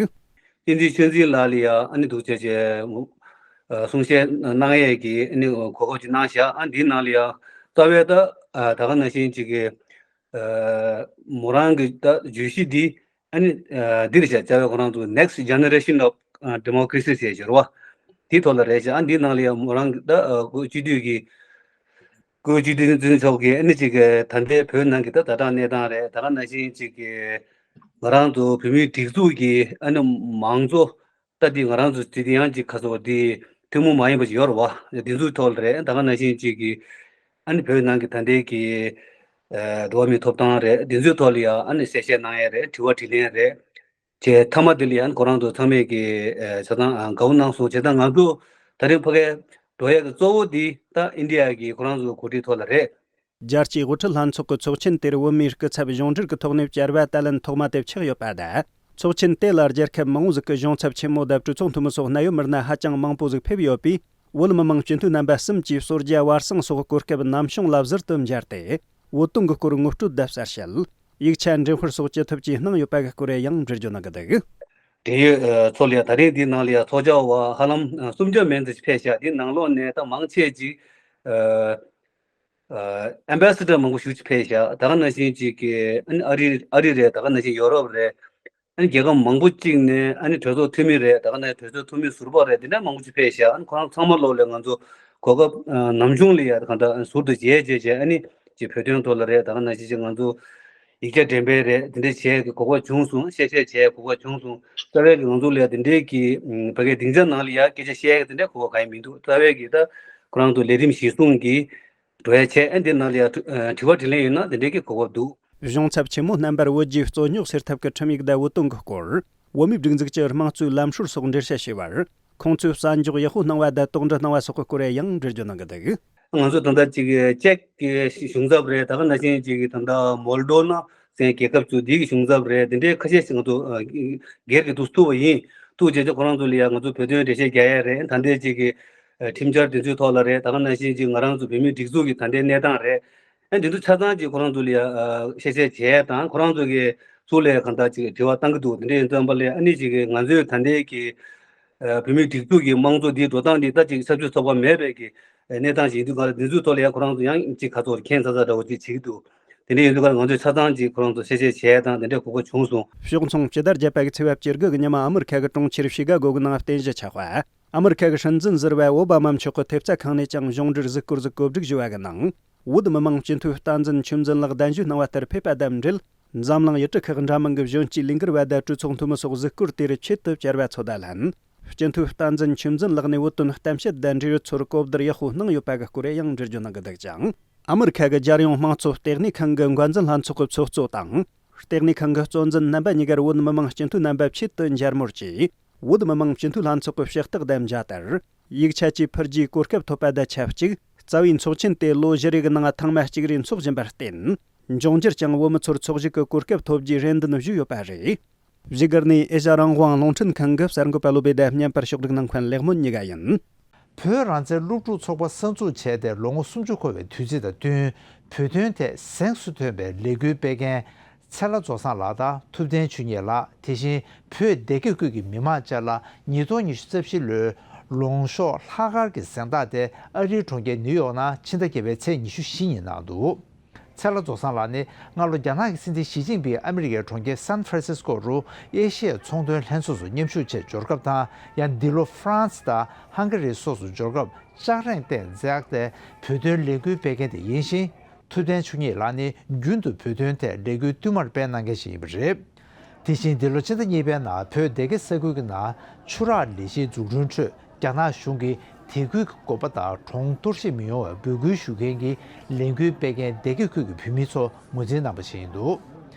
བསྟན་འཛིན་ཆོས་འཛིན་ལགས་ལ་ཡ་ཨ་ནི་འདུག་བྱས་བྱས་གསུང་བཤད་གནང་ཡས་ཀྱི་ཨ་ནི་གོ་སྐབས་ཅིག་གནང་བཞག་ཨ་འདིའི་ནང་ལ་ཡ་རྩ་བའི་ད་ད་ག་ནང་བཞིན་ཅིག་གི་མོ་རང་གི་ད་བརྗོད་གཞི་འདི་ཨ་ནི་འདི་རེད་བྱས། རྩ་བའི་ཁོ་རང་ཚོ་next generation of democracy ཟེར་བ་དེའི་ཐོག་ལ་རེད་བྱས། ཨ་འདིའི་ནང་ལ་ཡ་མོ་རང་གི་ད་སྤྱི་འཐུས་ཀྱི་ སྐུའི་སྤྱི་འཐུས་འཛིན་ཕྱོགས་ཀྱི་ཨ་ནི་ཅིག་གི་ད་ལྟའི་བོད་ནང་གི་ད་ཛ་དྲག་གནས་སྟངས་རེད། ད་ག་ནང་བཞིན་ཅིག་གི་ང་རང་ཚོ་བོད་མིའི་སྒྲིག་འཛུགས་ཀྱི་ཨ་ནི་མང་གཙོ། ད་འདི་ང་རང་ཚོ་སྤྱི་དེ་ཡང་ཅིག་ཁ་སོ་འདི་ཐུན་མོང་མ་ཡིན་པ་ཅིག་ཡོད་རེད་བ། འདི་ཚོའི་ཐོག་ལ་རེད། ད་ག་ནང་བཞིན་ཅིག་གི་ཨ་ནི་བོད་ནང་གི་ད་ལྟའི་གི་འགྲོ་བ་མིའི་ཐོབ་ཐང་རེད། འདི་ཚོའི་ཐོག་ལ་ཡང་ཨ་ནི་གསལ་བཤད་གནང་ཡ་རེད། དྲི་བ་དྲིས་ལན་རེད། བྱས་མཐའ་མ་དེ་ལ་ཡང་ཁོ་རང་ཚོ་ཚང་མས་ཀྱི་ཆ་ཚང་དགའ་བོ་གནང་སོང་། བྱས་ཙང་ང་ཚོ་ད་རིང་ཕ་གིར་འགྲོ་ཡ་གི་གཙོ་བོ་འདི་ད་ཨིན་ཌི་ཡ་གི་ཁོ་རང་ཚོའི་གོ་སྒྲིག་ཐོག་ལ་རེད། རྒྱལ་སྤྱིའི་དབུ་ཁྲིད་ལྷན་ཚོགས་ཀྱི་ཚོགས་ཆེན་དེར་བོད་མིའི་སྐུ་ཚབ་གཞུང་འབྲེལ་གྱི་ཐོག་ནས་བཅར་བ་ད་ལན་ཐོག་མ་དེ་ཆགས་ཡོད་པ་དང་། ཚོགས་ཆེན་དེ་ལ་རྒྱལ་ཁབ་མང་བོ་ཞིག་གི་གཞུང་ཚབ་ཆེན་མོ་དང་གྲོས་ཚོགས་འཐུས་མི་སོགས་གནད་ཡོད་མི་སྣ་ཧ་ཅང་མང་པོ་ཞིག་ཕེབས་ཡོད་པས། བོད་མི་མང་སྤྱི་འཐུས་རྣམ་པ་གསུམ་གྱིས་གསོལ་ཇ་བར་གསེང་སོགས་གོ་སྐབས་ནམ་བྱུང་ལ་ཟུར་དུ་འབྱར་ཏེ། བོད་དོན་གྱི་སྐོར་ངོ་སྤྲོད་དང་གསལ་བཤད། ཡིག་ཆ་འགྲེམས་སྤེལ་སོགས་ཅི་ཐུབ་ཀྱིས་གནང་ཡོད་པ་གི་སྐོར་ཡང་འགྲེལ་བརྗོད་གནང་གི་འདུག་འབྲེལ་ཡོད་ཚོ་ལ་ཡང་ད་རེས་འདིའི་ནང་ལ་ཡང་ཚོགས་བཅར་བ་ཧ་ལམ་སུམ་བརྒྱ་མན་ཙམ་ཞིག་ཕེབས་ཤག་འདིའི་ནང་ལོགས་ནས་ད་མང་ཆེ་ཅིག་ཨེམ་བེ་སེ་ཌར་མང་པོ་ཞེ་ཅིག་ཕེབས་ཤག་ད་ག་ནང་བཞིན་ཅིག་གི་ཨ་ནི་ཨ་རི་ཨ་རི་རེད། ད་ག་ནང་བཞིན་ཡོ་རོབ་རེད། ཨ་ནི་རྒྱལ་ཁབ་མང་པོ་གཅིག་ནས་ཨ་ནི་གྲོས་ཚོགས་འཐུས་མི་རེད། ད་ག་ནང་གྲོས་ཚོགས་འཐུས་མི་ཟུར་པ་རེད། དེ་འདྲ་མང་པོ་ཅིག་ཕེབས་ཤག་ཨ་ནི་ཁོ་རང་ཚང་མ་ལོག་ལ་ང་ཚོ་གོ་སྐབས་ནམ་བྱུང་ལ་ཡ་གང་ལྟར་ཟུར་དུ་མཇལ་བྱས་བྱས་ཨ་ནི་ཅིག་བོད་དོན་ཐོག་ལ་རེད། ད་ག་ནང་བཞིན་ཅིག་ང་ཚོ་ཡིག་ཆ་འགྲེམས་སྤེལ་རེད། དེ་འདྲ་བྱས་གི་གོ་སྐབས་བྱུང་སོང་། གསལ་བཤད་བྱས་གོ་སྐབས་བྱུང་སོང་། རྩ་བའི་གི་ང་ཚོ་ལ་ཡ་དེ་འདྲའི་གི་ཕ་གིའི་སྡིངས་ཆ་ནང་ལ་ཡ་སྐད་ཆ་བཤད་གི་དེ་འདྲའི་གོ་སྐབས་གང་ཡང་མི་འདུག་རྩ་བའི་གི་ད་ཁོ་རང་ཚོ་ལས་རིམ་གཞིར་བཟུང་གི་འགྲོ་ཡ་བྱས། ཨ་འདི་ནང་ལ་ཡང་དྲི་ཨ་དྲི་བ་དྲིས་ལན་ཡོད་ན་དེ་འདྲའི་གི་གོ་སྐབས་འདུག་གཞུང་ཚབ་ཆེན་མོ་རྣམ་པར་བོད་རྒྱའི་རྩོད་རྙོག་སེལ་ཐབས་ཀྱི་ཁྲིམས་ཡིག་དང་བོད་དོན་གྱི་སྐོར། བོད་མིའི་སྒྲིག་འཛུགས་ཀྱི་དམངས་གཙོའི་ལམ་སྲོལ་སོགས་འགྲེལ་བཤད་བྱས་པར། ཁོང་ཚོས་གསན་འཇོག་ཡག་པོ་གནང་བ་དང་དོགས་འདྲི་གནང་བ་སོགས་ཀྱི་སྐོར་ཡང་འགྲེལ་བརྗོད་གནང་གི་འདུག་ང་ཚོ་ད་ལྟ་ཅིག་ཅེཀ་གི་གཞུང་ཚབ་རེད། ད་ག་ནང་བཞིན་ཅིག་ད་ལྟ་མོལ་ཌོ་ན་ཟེར་རྒྱལ་ཁབ་ཚོ་འདི་གི་གཞུང་ཚབ་རེད། དེ་འདྲའི་ཁ་ཤས་ཤིག་ང་ཚོ་སྒེར་གྱི་འདུག་ཐུག་པ་ཡིན། ཐུག་བྱས་ཚེ་ཁོ་རང་ཚོ་ལ་ཡང་ང་ཚོ་བོད་དོན་འགྲེལ་བཤད་རྒྱག་ཡ་རེད། ད་ལྟའི་ཅིག་གི་ཁྲིམས་འཆར་དེ་ཚོའི་ཐོག་ལ་རེད། ད་ག་ནང་བཞིན་ཅིག་ང་རང་ཚོ་བོད་མིའི་སྒྲིག་འཛུགས་ཀྱི་ད་ལྟའི་གནས་སྟངས་རེད། ཨ་འདི་ཚོ་ཆ་ཚང་ཅིག་ཁོ་རང་ཚོ་ལ་ཡང་ཨ་བཤད་བཤད་བྱས་དང་ཁོ་རང་ཚོ་གི་ཚུར་ལ་གང་ལྟར་ཅིག་དྲི་བ་བཏང་གི་འདུག་དེ་འདྲ་ཡིན་ཙང་པ་ལས་ཨ་ནི་ཅིག་གི་ང་ཚོའི་ད་ལྟའི་གི་ཨ་བོད་མིའི་སྒྲིག་འཛུགས་ཀྱི་དམངས་གཙོ་འདིའི་འགྲོ་སྟངས་འདི་ད་ཅིག་ཆབ་སྲིད་ཚོགས་པ་མེད་པའི་གི་གནས་སྟངས་ཤིག་ཡིན་དུས་ག་ལ་འདི་ཚོའི་ཐོག་ལ་ཡང་ཁོ་རང་ཚོ་ཡང་ཅིག་ཁ་ཚོར་ཁྱད་མཚར་ཚ་འདྲ་བོ་ཅིག་བྱེད་ཀྱི་འདུག་དེ་འདྲ་ཡིན་དུས་ག་ལ་ང་ཚོས་ཆ་ཚང་ཅིག་ཁོ་རང་ཚོ་བཤད་བཤད་བྱས་དང་དེ་འདྲའི་གོ་སྐབས་བྱུང་སོང་། ཕྱོགས་མཚུངས་ཕྱི་ཟླ་བརྒྱད་པ་གི་ཚེས་པ་བཅུ་དགུ་གི་ཉི་མ་ཨ་མི་རི་ཁ་གི་གྲོང་ཁྱེར་ཤི་ཀ་གོ་གི་ནང་རྟེན་གཞི་ཆགས་པ། ཨ་མི་རི་ཁ་གི་སྲིད་འཛིན་ཟུར་པ་ཨོ་བྷ་མ་མཆོག་གི་ཐེབས་རྩ་ཁང་ནས་ཀྱང་གཞུང་འབྲེལ་གཟིགས་སྐོར་ཞིག་གོ་སྒྲིག་ཞུས་པ་གི་ནང་། བོད་མི་མང་སྤྱི་འཐུས་བསྟན་འཛིན་ཆོས་འཛིན་ལགས་གདན་ཞུ་གནང་བ་ལྟར་ཕེབས་པ་དང་འབྲེལ། འཛམ་གླིང་ཡུལ་གྲུ་ཁག་འདྲ་མིན་གྱི་གཞོན་སྐྱེས་ལས་འགུལ་བ་དང་གྲོས་ཚོགས་འཐུས་མི་སོགས་གཟིགས་སྐོར་དེར་ཆེད་དུ་བཅར་བ་ཚོ་དང་ལྷན། སྤྱི་འཐུས་བསྟན་འཛིན་ཆོས་འཛིན་ལགས་ནས་བོད་དོན་གཏམ་བཤད་དང་འབྲེལ་ཡོད་ཚོར་གོ་བསྡུར་ཡག་པོ་གནང་ཡོད་པ་གི་སྐོར་ཡང་འགྲེལ་བརྗོད་གནང་གི་འདུག་ཅིང་། ཨ་མི་རི་ཁ་གི་རྒྱལ་ཡོངས་དམངས་གཙོ་ལྟེ་གནས་ཁང་གི་འགན་འཛིན་ལྷན་ཚོགས་ཀྱི་ཚོགས་གཙོ་དང་། ལྟེ་གནས་ཁང་གི་གཙོ་འཛིན་རྣམ་པ་གཉིས་ཀར་བོད་མི་མང་སྤྱི་འཐུས་རྣམ་པ་ཆེད་དུ་མཇལ་མོལ་གྱིས། བོད་མི་མང་སྤྱི་འཐུས་ལྷན་ཚོགས་ཀྱི་ཕྱག་རྟགས་དང་མཇལ་དར། ཡིག་ཆ་བཅས་ཕུལ་རྒྱུའི་གོ་སྐབས་ཐོབ་པ་དང་ཆབས་ཅིག་རྩ་བའི་ཚོགས་ཆེན་དེ་ལོ་བཞི་རེ་གི་ནང་ཐེངས་མ་གཅིག་རེ་འཚོགས་བཞིན་པར་བརྟེན། འབྱུང་འགྱུར་ཀྱང་བོད་མི་ཚོར་འཚོགས་ཞུགས་ཀྱི་གོ་སྐབས་ཐོབ་རྒྱུའི་རེ་འདུན་ཞུས་ཡོད་པ་རེད། བཞུགས་སྒར་ནས་ཨེ་ཤ་རང་དབང་རླུང་འཕྲིན་ཁང་གི་གསར་འགོད་པ་བློ་བྷེ་དང་བརྙན་པར་ཕྱོགས་སྒྲིག་གནང་མཁན་ལེགས་སྨོན་གཉིས་ཀ་ཡིན། བོད་རང་བཙན་སློབ་ཕྲུག་ཚོགས་པ་གསར་འཛུགས་བྱས་ཏེ་ལོ་ངོ་སུམ་ཅུ་འཁོར་བའི་དུས་ཚིགས་དང་བསྟུན། བོད་དོན་ཐད་གཟེངས་སུ་ཐོན་པའི་ལས་འགུལ་སྤེལ་མཁན་ཚེ་ལྷ་རྫོགས་བཟང་ལགས་དང་ཐུབ་བསྟན་ཆོས་ཉིད་ལགས། དེ་བཞིན་བོད་སྡེ་དགེ་ཁུལ་གྱི་མི་མང་བཅས་ལ་ཉིས་སྟོང་ཉི་ཤུ་རྩ་བཞི་ལོའི་ལུང་གཤོག་ལྷག་དཀར་གྱི་གཟེངས་རྟགས་དེ་ཨ་རིའི་གྲོང་ཁྱེར་ནིའུ་ཡོག་ནང་ཕྱི་ཟླ་བརྒྱད་པའི་ཚེས་ཉི་ཤུ་བཞི་ཉིན་གནང་འདུག་ཚེ་ལྷ་རྫོགས་བཟང་ལགས་ནི་སྔ་ལོ་རྒྱ་ནག་གི་སྲིད་འཛིན་ཞི་ཅིན་ཕིང་ཨ་མི་རི་ཀའི་གྲོང་ཁྱེར་སན་ཧྥ་རན་སིས་ཀོ་རུ་ཨེ་ཤི་ཡའི་ཚོང་དོན་ལྷན་ཚོགས་སུ་མཉམ་ཞུགས་ཆེད་འབྱོར་སྐབས་དང་། ཡང་འདི་ལོ་ཧྥ་རན་སི་དང་ཧང་ག་རི་སོགས་སུ་འབྱོར་སྐབས་ལྕགས་རིང་སྟེང་འཛེགས་ཏེ་བོད་དོན་ལས་འགུལ་སྤེལ་མཁན་དེ་ཡིན་ཞིང་། ཐུབ་བསྟན་ཆོས་ཉིད་ལགས་ནི་རྒྱུན་དུ་བོད་དོན་ཐད་ལས་འགུལ་བསྟུད་མར་སྤེལ་གནང་མཁན་ཞིག་ཡིན་པ་རེད། དེ་བཞིན་འདི་ལོ་ཕྱི་ཟླ་གཉིས་པའི་ནང་བོད་སྡེ་དགེ་ས་ཁུལ་གྱི་ནང་ཆུ་རགས་ལས་གཞིའི་འཛུགས་སྐྲུན་ཁྲོད། རྒྱ་ནག་གཞུང་གིས་དེ་ཁུལ་གྱི་དགོན་པ་དང་གྲོང་གཏོར་བཤིག་མི་ཡོང་བའི་འབོད་སྐུལ་ཞུ་མཁན་གྱི་ལས་འགུལ་སྤེལ་མཁན་སྡེ་དགེ་ཁུལ་གྱི་བོད་མི་ཚོ་ངོས་འཛིན་གནང་པ་ཞིག་ཡིན་འདུག་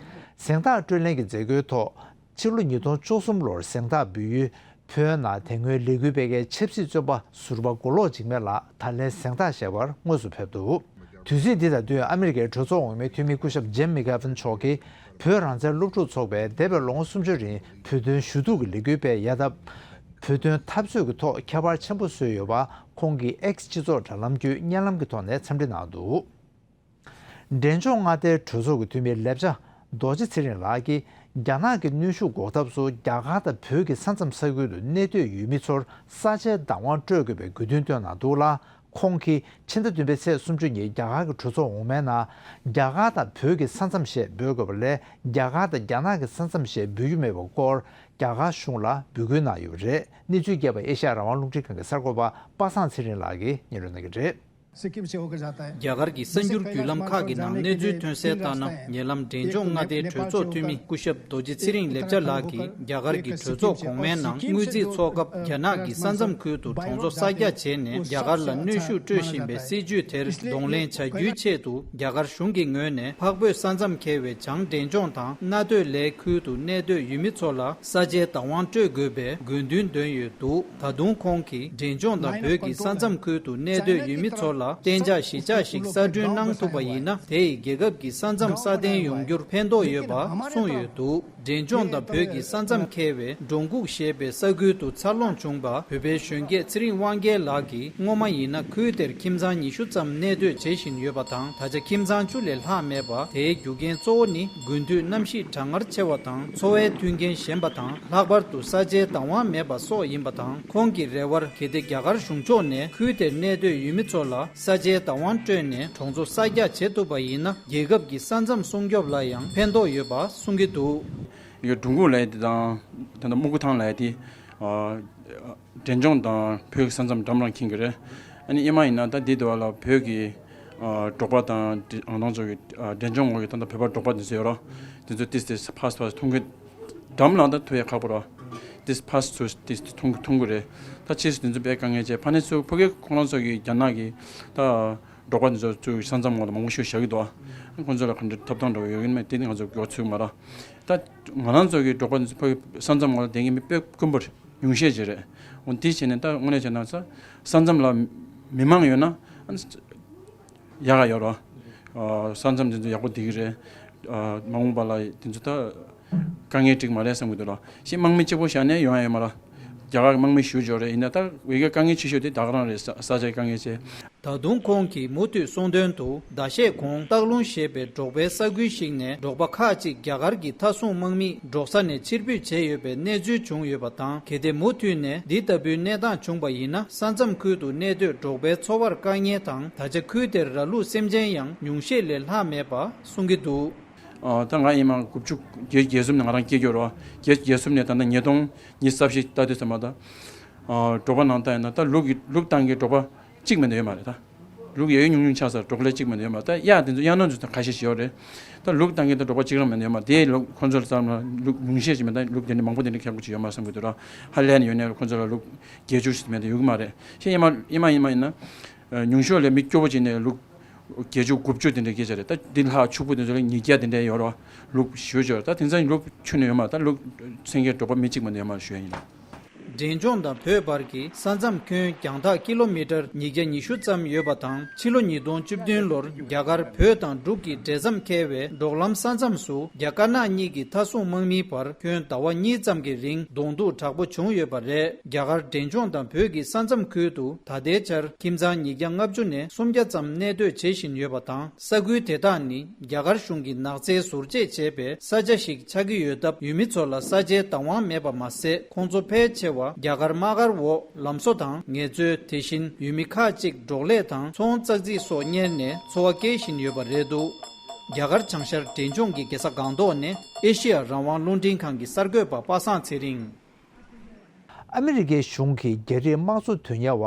གཟེངས་རྟགས་སྤྲོད་ལེན་གྱི་མཛད་སྒོའི་ཐོག་ཕྱི་ལོ་ཉིས་སྟོང་བཅུ་གསུམ་ལོར་གཟེངས་རྟགས་འབུལ་ཡུལ་བོད་ནང་དེ་སྔོན་ལས་འགུལ་སྤེལ་མཁན་ཆབ་སྲིད་བཙོན་པ་ཟུར་པ་མགོ་ལོག་འཇིགས་མེད་ལགས་ད་ལན་གཟེངས་རྟགས་བཞེས་པར་དངོས་སུ་ཕེབས་འདུག་དུས་ཚིགས་འདི་དང་བསྟུན་ཨ་མི་རི་ཀའི་གྲོས་ཚོགས་འོག་མའི་འཐུས་མི་སྐུ་ཞབས་ཇིམ་མེ་གྷ་ཕན་མཆོག་གིས་བོད་རང་བཙན་སློབ་ཕྲུག་ཚོགས་པས་འདས་པའི་ལོ་ངོ་སུམ་ཅུ་རིང་བོད་དོན་ཞུ་གཏུག་གི་ལས་འགུལ་སྤེལ་ཡ་སྟབས། བོད་དོན་འཐབ་རྩོད་ཀྱི་ཐོག་ཁྱད་པར་ཆེན་པོ་བཟོས་ཡོད་པ་ཁོང་གིས་ཨེགས་སྤྱི་ཚོགས་དྲ་ལམ་བརྒྱུད་བརྙན་ལམ་གྱི་ཐོག་ནས་འཚམས་འདྲི་གནང་འདུག་འབྲས་ལྗོངས་མངའ་སྡེའི་གྲོས་ཚོགས་ཀྱི་འཐུས་མི་ལེབ་ཅ་རྡོ་རྗེ་ཚེ་རིང་ལགས་ཀྱིས་རྒྱ་ནག་གི་གནོན་ཤུགས་འགོག་ཐབས་སུ་རྒྱ་གར་དང་བོད་ཀྱི་ས་མཚམས་ས་ཁུལ་དུ་གནས་སྡོད་ཡུལ་མི་ཚོར་ས་ཆའི་བདག་དབང་སྤྲོད་དགོས་པའི་དགོས་འདུན་བཏོན་གནང་འདུག་ལ། ཁོང་གིས་ཕྱི་ཟླ་བདུན་པའི་ཚེས་སུམ་ཅུ་ཉིན་རྒྱ་གར་གྱི་གྲོས་ཚོགས་འོག་མའི་ནང་རྒྱ་གར་དང་བོད་ཀྱི་ས་མཚམས་ཞེས་འབོད་དགོས་པ་ལས་རྒྱ་གར་དང་རྒྱ་ནག་གི་ས་མཚམས་ཞེས་འབོད་རྒྱུ་མེད་པའི་སྐོར་རྒྱ་གར་གཞུང་ལ་འབོད་སྐུལ་གནང་ཡོད་པ་རེད། གནས་ཚུལ་རྒྱས་པ་ཨེ་ཤ་ཡ་རང་དབང་རླུང་འཕྲིན་ཁང་གི་གསར་འགོད་པ་པ་སངས་ཚེ་རིང་ལགས་ཀྱིས་སྙན་སྒྲོན་གནང་གི་རེད། རྒྱ་གར་གྱི་གསར་འགྱུར་བརྒྱུད་ལམ་ཁག་གི་ནང་གནས་ཚུལ་ཐོན་གསལ་ལྟར་ན། ཉེ་ལམ་འབྲས་ལྗོངས་མངའ་སྡེའི་གྲོས་ཚོགས་འཐུས་མི་སྐུ་ཞབས་རྡོ་རྗེ་ཚེ་རིང་ལེབ་ཅ་ལགས་ཀྱིས་རྒྱ་གར་གྱི་གྲོས་ཚོགས་གོང་མའི་ནང་དངུལ་རྩིས་འཚོགས་སྐབས། རྒྱ་ནག་གི་ས་མཚམས་ཁུལ་དུ་གྲོང་ཚོ་གསར་རྒྱག་བྱས་ནས་རྒྱ་གར་ལ་གནོན་ཤུགས་སྤྲོད་བཞིན་པའི་སྲིད་བྱུས་དེར་གདོང་ལེན་བྱ་རྒྱུའི་ཆེད་དུ། རྒྱ་གར་གཞུང་གི་ངོས་ནས་འཕགས་བོད་ས་མཚམས་འཁེལ་བའི་བྱང་འབྲས་ལྗོངས་དང་མནའ་སྟོད་ལའི་ཁུལ་དུ་གནས་སྡོད་ཡུལ་མི་ཚོ་ལ་ས་ཆའི་བདག་དབང་སྤྲོད་དགོས་པའི་དགོས་འདུན་འདོན་ཡོད་འདུག། ད་དུང་ཁོང་གིས་འབྲས་ལྗོངས་དང་བོད་ཀྱི་ས་མཚམས་ཁུལ་དུ་གནས་སྡོད་ཡུལ་མི་ཚོ་ལ་གཏན་འཇགས་གཞིས་ཆགས་ཤིག་གསར་སྐྲུན་གནང་ཐུབ་པ་ཡིན་ན། དེ་ཡིས་རྒྱལ་ཁབ་ཀྱི་ས་མཚམས་སྲ་བརྟན་ཡོང་རྒྱུར་ཕན་ཐོགས་ཡོད་པ་གསུངས་ཡོད་འདུག། འབྲས་ལྗོངས་དང་བོད་ཀྱི་ས་མཚམས་འཁེལ་བའི་འབྲོང་སྐུག་ཞེས་པའི་ས་ཁུལ་དུ་འཚར་ལོངས་བྱུང་བ་བོད་པའི་གཞོན་སྐྱེས་ཚེ་རིང་དབང་རྒྱལ་ལགས་ཀྱིས། སྔོན་མ་ཡིན་ན་ཁུལ་དེར་ཁྱིམ་ཚང་ཉི་ཤུ་ཙམ་གནས་སྡོད་བྱེད་བཞིན་ཡོད་པ་དང་། ད་ཆ་ཁྱིམ་ཚང་བཅུ་ལས་ལྷག་མེད་པ། དེའི་རྒྱུ་རྐྱེན་གཙོ་བོ་ནི་དགུན་དུས་གནམ་གཤིས་གྲང་ངར་ཆེ་བ་དང་། འཚོ་བའི་མཐུན་རྐྱེན་ཞན་པ་དང་། ལྷག་པར་དུ་ས་ཆའི་བདག་དབང་མེད་པ་སོགས་ཡིན་པ་དང་། ཁོང་གི་རེ་བར། གལ་ཏེ་རྒྱ་གར་གཞུང་ཕྱོགས་ནས་ཁུལ་དེར་གནས་སྡོད་ཡུལ་མི་ཚོ་ལ་ས་ཆའི་བདག་དབང་སྤྲོད་ནས་གྲོང་ཚོ་གསར་རྒྱག་བྱེད་ཐུབ་པ་ཡིན་ན། རྒྱལ་ཁབ་ཀྱི་ས་མཚམས་སྲུང་སྐྱོབ་ལ་ཡང་ཕན་ཐོགས་ཡོད་པ་གསུང་གི་འདུག། ཡ་འབྲོང་སྐུག་ལབ་ཡ་དེ་དང་། ད་ལྟ་སྨུག་པོ་ཐང་ལབ་ཡ་དེ། ཨ། འབྲས་ལྗོངས་དང་བོད་ཀྱི་ས་མཚམས་འགྲམ་ལ་འཁེལ་གྱི་རེད། ཨ་ནི་སྔོན་མ་ཡིན་ན་ད་འདི་དུས་ལ་བོད་ཀྱི། ཨ། འབྲོག་པ་དང་འབྲས། ཨ། ང་རང་ཚོ་གི། ཨ། འབྲས་ལྗོངས་ངོས་ཀྱི་ད་ལྟ་བོད་པ་འབྲོག་པ་འདི་ཚོ་ཡོད་རོ། འདི་ཚོ་ཏིས་ཏིས་ཕར་ཚུར་ཕར་ཚུར་མཐོང་གི། འགྲམ་ལ་ད་ཐུག་ཡ་ཁག་པོ་རོ། ཏིས་ཕར་ཚུར་ཏིས་ཏིས་མཐོང་མཐོང་གི་རེད། ད་ཕྱིས་སུ་འདི་ཚོ་དཔེ་དཀའ་ངལ་ཆེ། ཕ་ནི་ཚུར་ཕ་གི་ཁོང་རང་ཚོ་གི་རྒྱ་ནག་གི་ད་འབྲོག་པ་འདི་ཚོ་ཚུར་ས་མཚམས་ངོས་ལ་མང་པོ་ཞིག་བཞག་གི་འདུག། ཨ། ཁོང་ཚོ་ལ་ག་འདྲ་ཐོབ་ཐང་འདྲ་བོ་ཡོད་ཀྱི་མེད་དེ་ནི་ང་ཚོ་མགྱོགས་ཚུད་མ་རེད། ད་ང་རང་ཚོ་གི་འབྲོག་པ་འདི་ཚོ་ཕ་གི་ས་མཚམས་ངོས་ལ་བསྡད་མཁན་མི་དཔེ་དཀོན་པོ་རེད། ཉུང་ཤས་ཅིག་རེད། འོ་འདི་བྱས་ནས་ད་དངོས་གནས་བྱས་ན་ས་ས་མཚམས་ལ་མི་མང་ཡོད་ན་ཨ་ནི་ཡག་ག་ཡོད་རོ། ཨ། ས་མཚམས་འདི་ཚོ་ཡག་པོ་བསྡད་ཀྱི་རེད། ཨ། མ་འོངས་པ་ལ་འདི་ཚོ་ད་དཀའ་ངལ་འགྲིག་མ་རེད་བསམ་གྱི་འདུག་རོ། ཤི་དམག་མི་གཅིག་པོ་བཞག་ནས་ཡོང་ཡ་ཡོད་མ་རེད། རྒྱ་གར་གྱི་དམག་མི་ཞུ་འབྱོར་རེད། ཡིན་ན་ད་འོས་ཀྱི་དཀའ་ངལ་ཆེ་ཤོས་དེ་ད་ག་རང་རེད། ས་ས་ཆའི་དཀའ་ངལ་ཆེ། ད་དུང་ཁོང་གིས་མུ་མཐུད་གསུངས་དོན་དུ། ཟླ་ཤས་གོང་སྟག་ལུང་ཞེས་པའི་འབྲོག་པའི་ས་ཁུལ་ཞིག་ནས་འབྲོག་པ་ཁག་ཅིག་རྒྱ་གར་གྱི་མཐའ་སྲུང་དམག་མིས་འབྲོག་ས་ནས་ཕྱིར་འབུད་བྱས་ཡོད་པའི་གནས་ཚུལ་བྱུང་ཡོད་པ་དང་། གལ་ཏེ་མུ་མཐུད་ནས་འདི་ལྟ་བུའི་གནས་སྟངས་བྱུང་བ་ཡིན་ན། ས་མཚམས་ཁུལ་དུ་གནས་སྡོད་འབྲོག་པའི་འཚོ་བར་དཀའ་ངལ་དང་། ད་ཆ་ཁུལ་དེར་ར་ལུག་སེམས་ཅན་ཡང་ཉུང་ཤས་ལས་ལྷག་མེད་པ་གསུང་གི་འདུག། ཨ། ད་ང་ཡིན་མ་དགུ་བཅུ་བརྒྱད་བརྒྱད་གསུམ་ནས་ང་རང་སྐྱེས་རྒྱུ་རོ། བརྒྱད་བརྒྱད་གསུམ་ནས་ད་ལྟ་ཉིས་སྟོང་ཉི་ཤུ་རྩ་བཞི་ལྟ་དུས་ཙམ་པ་ད། ཨ། འབྲོག་པ་ནང་ལྟ་ཡིན་ན་ད་ལུག་གི་ལུག་བཏང་གི་འབྲོག་པ་གཅིག་མེད་ན་ཡོད་མ་རེད་ད། ལུག་ཡོད་ཉུང་ཉུང་ཆགས་ཚར། འབྲོག་ལས་གཅིག་མེད་ན་ཡོད་མ་རེད། ད་གཡག་དེ་ཚོ་གཡག་ནོར་ཚོ་ད་ཁ་ཤས་ཤིག་ཡོད་རེད། ད་ལུག་བཏང་གི་ད་འབྲོག་པ་གཅིག་རང་མེད་ན་ཡོད་མ་རེད། དེ་ལུག་ཁོང་ཚོ་ལ་ཙམ་ལ་ལུག་ཉུང་ཤས་ཤིག་མེད། ད་ལུག་དེ་འདྲ་མང་པོ་དེ་འདྲ་ཁྱག་པོ་ཅིག་ཡོད་མ་བསམ་གི་འདུག་ར། ཧ་ལས་ནས་ཡོད་ནས་ཁོང་ཚོ་ལ་ལུག་བརྒྱད་ཅུ་ཞིག་མེད་ན་ཡོད་གི་མ་རེད། ཤེས་ཡིན་མ་ཡིན་མ་ཡིན་མ་ཡིན་ན། ཉུང་ཤོས་ལས་མི་སྐྱོ་པོ་ཅིག་ནས་ལུག་བརྒྱད་ཅུ་དགུ་བཅུ་དེ་འདྲ་སྐྱེས་ཆ་རེད། ད་འདི་ལྷག་ཕྱུག་པོ་དེ་ཚོ་ལ་ཉིས་བརྒྱ་དེ་འདྲ་ཡོད་རོ། ལུག་ཞུ་ཆོག་ད་དེང་སང་ལུག་ཁྱོན་ནས་ཡོད་མ་རེད། ད་ལུག་སེང་གེ་འབྲོག་པ་མི་གཅིག་མ་ནས་ཡོད་མ་རེད་ཞུ་ཡ་ཡིན། འབྲས་ལྗོངས་དང་བོད་བར་གྱི་ས་མཚམས་ཁྱོན་རྒྱང་ཐག་ཀི་ལོ་མི་ཊར་ཉིས་བརྒྱ་ཉི་ཤུ་ཙམ་ཡོད་པ་དང་། ཕྱི་ལོ་ཉིས་སྟོང་བཅུ་བདུན་ལོར་རྒྱ་གར་བོད་དང་འབྲུག་གི་འབྲེལ་མཚམས་འཁེལ་བའི་འབྲོག་ལམ་ས་མཚམས་སུ་རྒྱ་དཀར་ནག་གཉིས་ཀྱི་མཐའ་སྲུང་དམག་མིའི་བར་ཁྱོན་ཟླ་བ་གཉིས་ཙམ་གྱི་རིང་གདོང་ཐུག་དྲག་པོ་བྱུང་ཡོད་པ་རེད། རྒྱ་གར་འབྲས་ལྗོངས་དང་བོད་ཀྱི་ས་མཚམས་ཁུལ་དུ་ད་ལྟའི་ཆར་ཁྱིམ་ཚང་ཉིས་བརྒྱ་ལྔ་བཅུ་ནས་སུམ་བརྒྱ་ཙམ་གནས་སྡོད་བྱེད་བཞིན་ཡོད་པ་དང་། ས་ཁུལ་དེ་དག་ནི་རྒྱ་གར་གཞུང་གིས་ནགས་ཚལ་ཟུར་བཅད་བྱས་པའི་ས་ཆ་ཞིག་ཆགས་ཀྱི་ཡོད་སྟབས། ཡུལ་མི་ཚོ་ལ་ས་ཆའི་བདག་དབང་མེད་པ་མ་ཟད། ཁོང་ཚོ་ཕལ་ཆེ་བ་རྒྱ་གར་དམག་སྒར་འོག་ལམ་བཟོ་དང་ངལ་རྩོལ། དེ་བཞིན་ཡུལ་མི་ཁག་ཅིག་འབྲོག་ལས་དང་ཚོང་ཙག་ཙིག་སོགས་གཉེར་ནས་འཚོ་བ་སྐྱེལ་བཞིན་ཡོད་པ་རེད་འདུག། རྒྱ་གར་བྱང་ཤར་འབྲས་ལྗོངས་ཀྱི་རྒྱལ་ས་སྒང་ཏོག་ནས་ཨེ་ཤེ་ཡ་རང་དབང་རླུང་འཕྲིན་ཁང་གི་གསར་འགོད་པ་པ་སངས་ཚེ་རིང་། ཨ་མི་རི་ཀའི་གཞུང་གིས་རྒྱ་རིགས་དམངས་གཙོ་དོན་གཉེར་བ་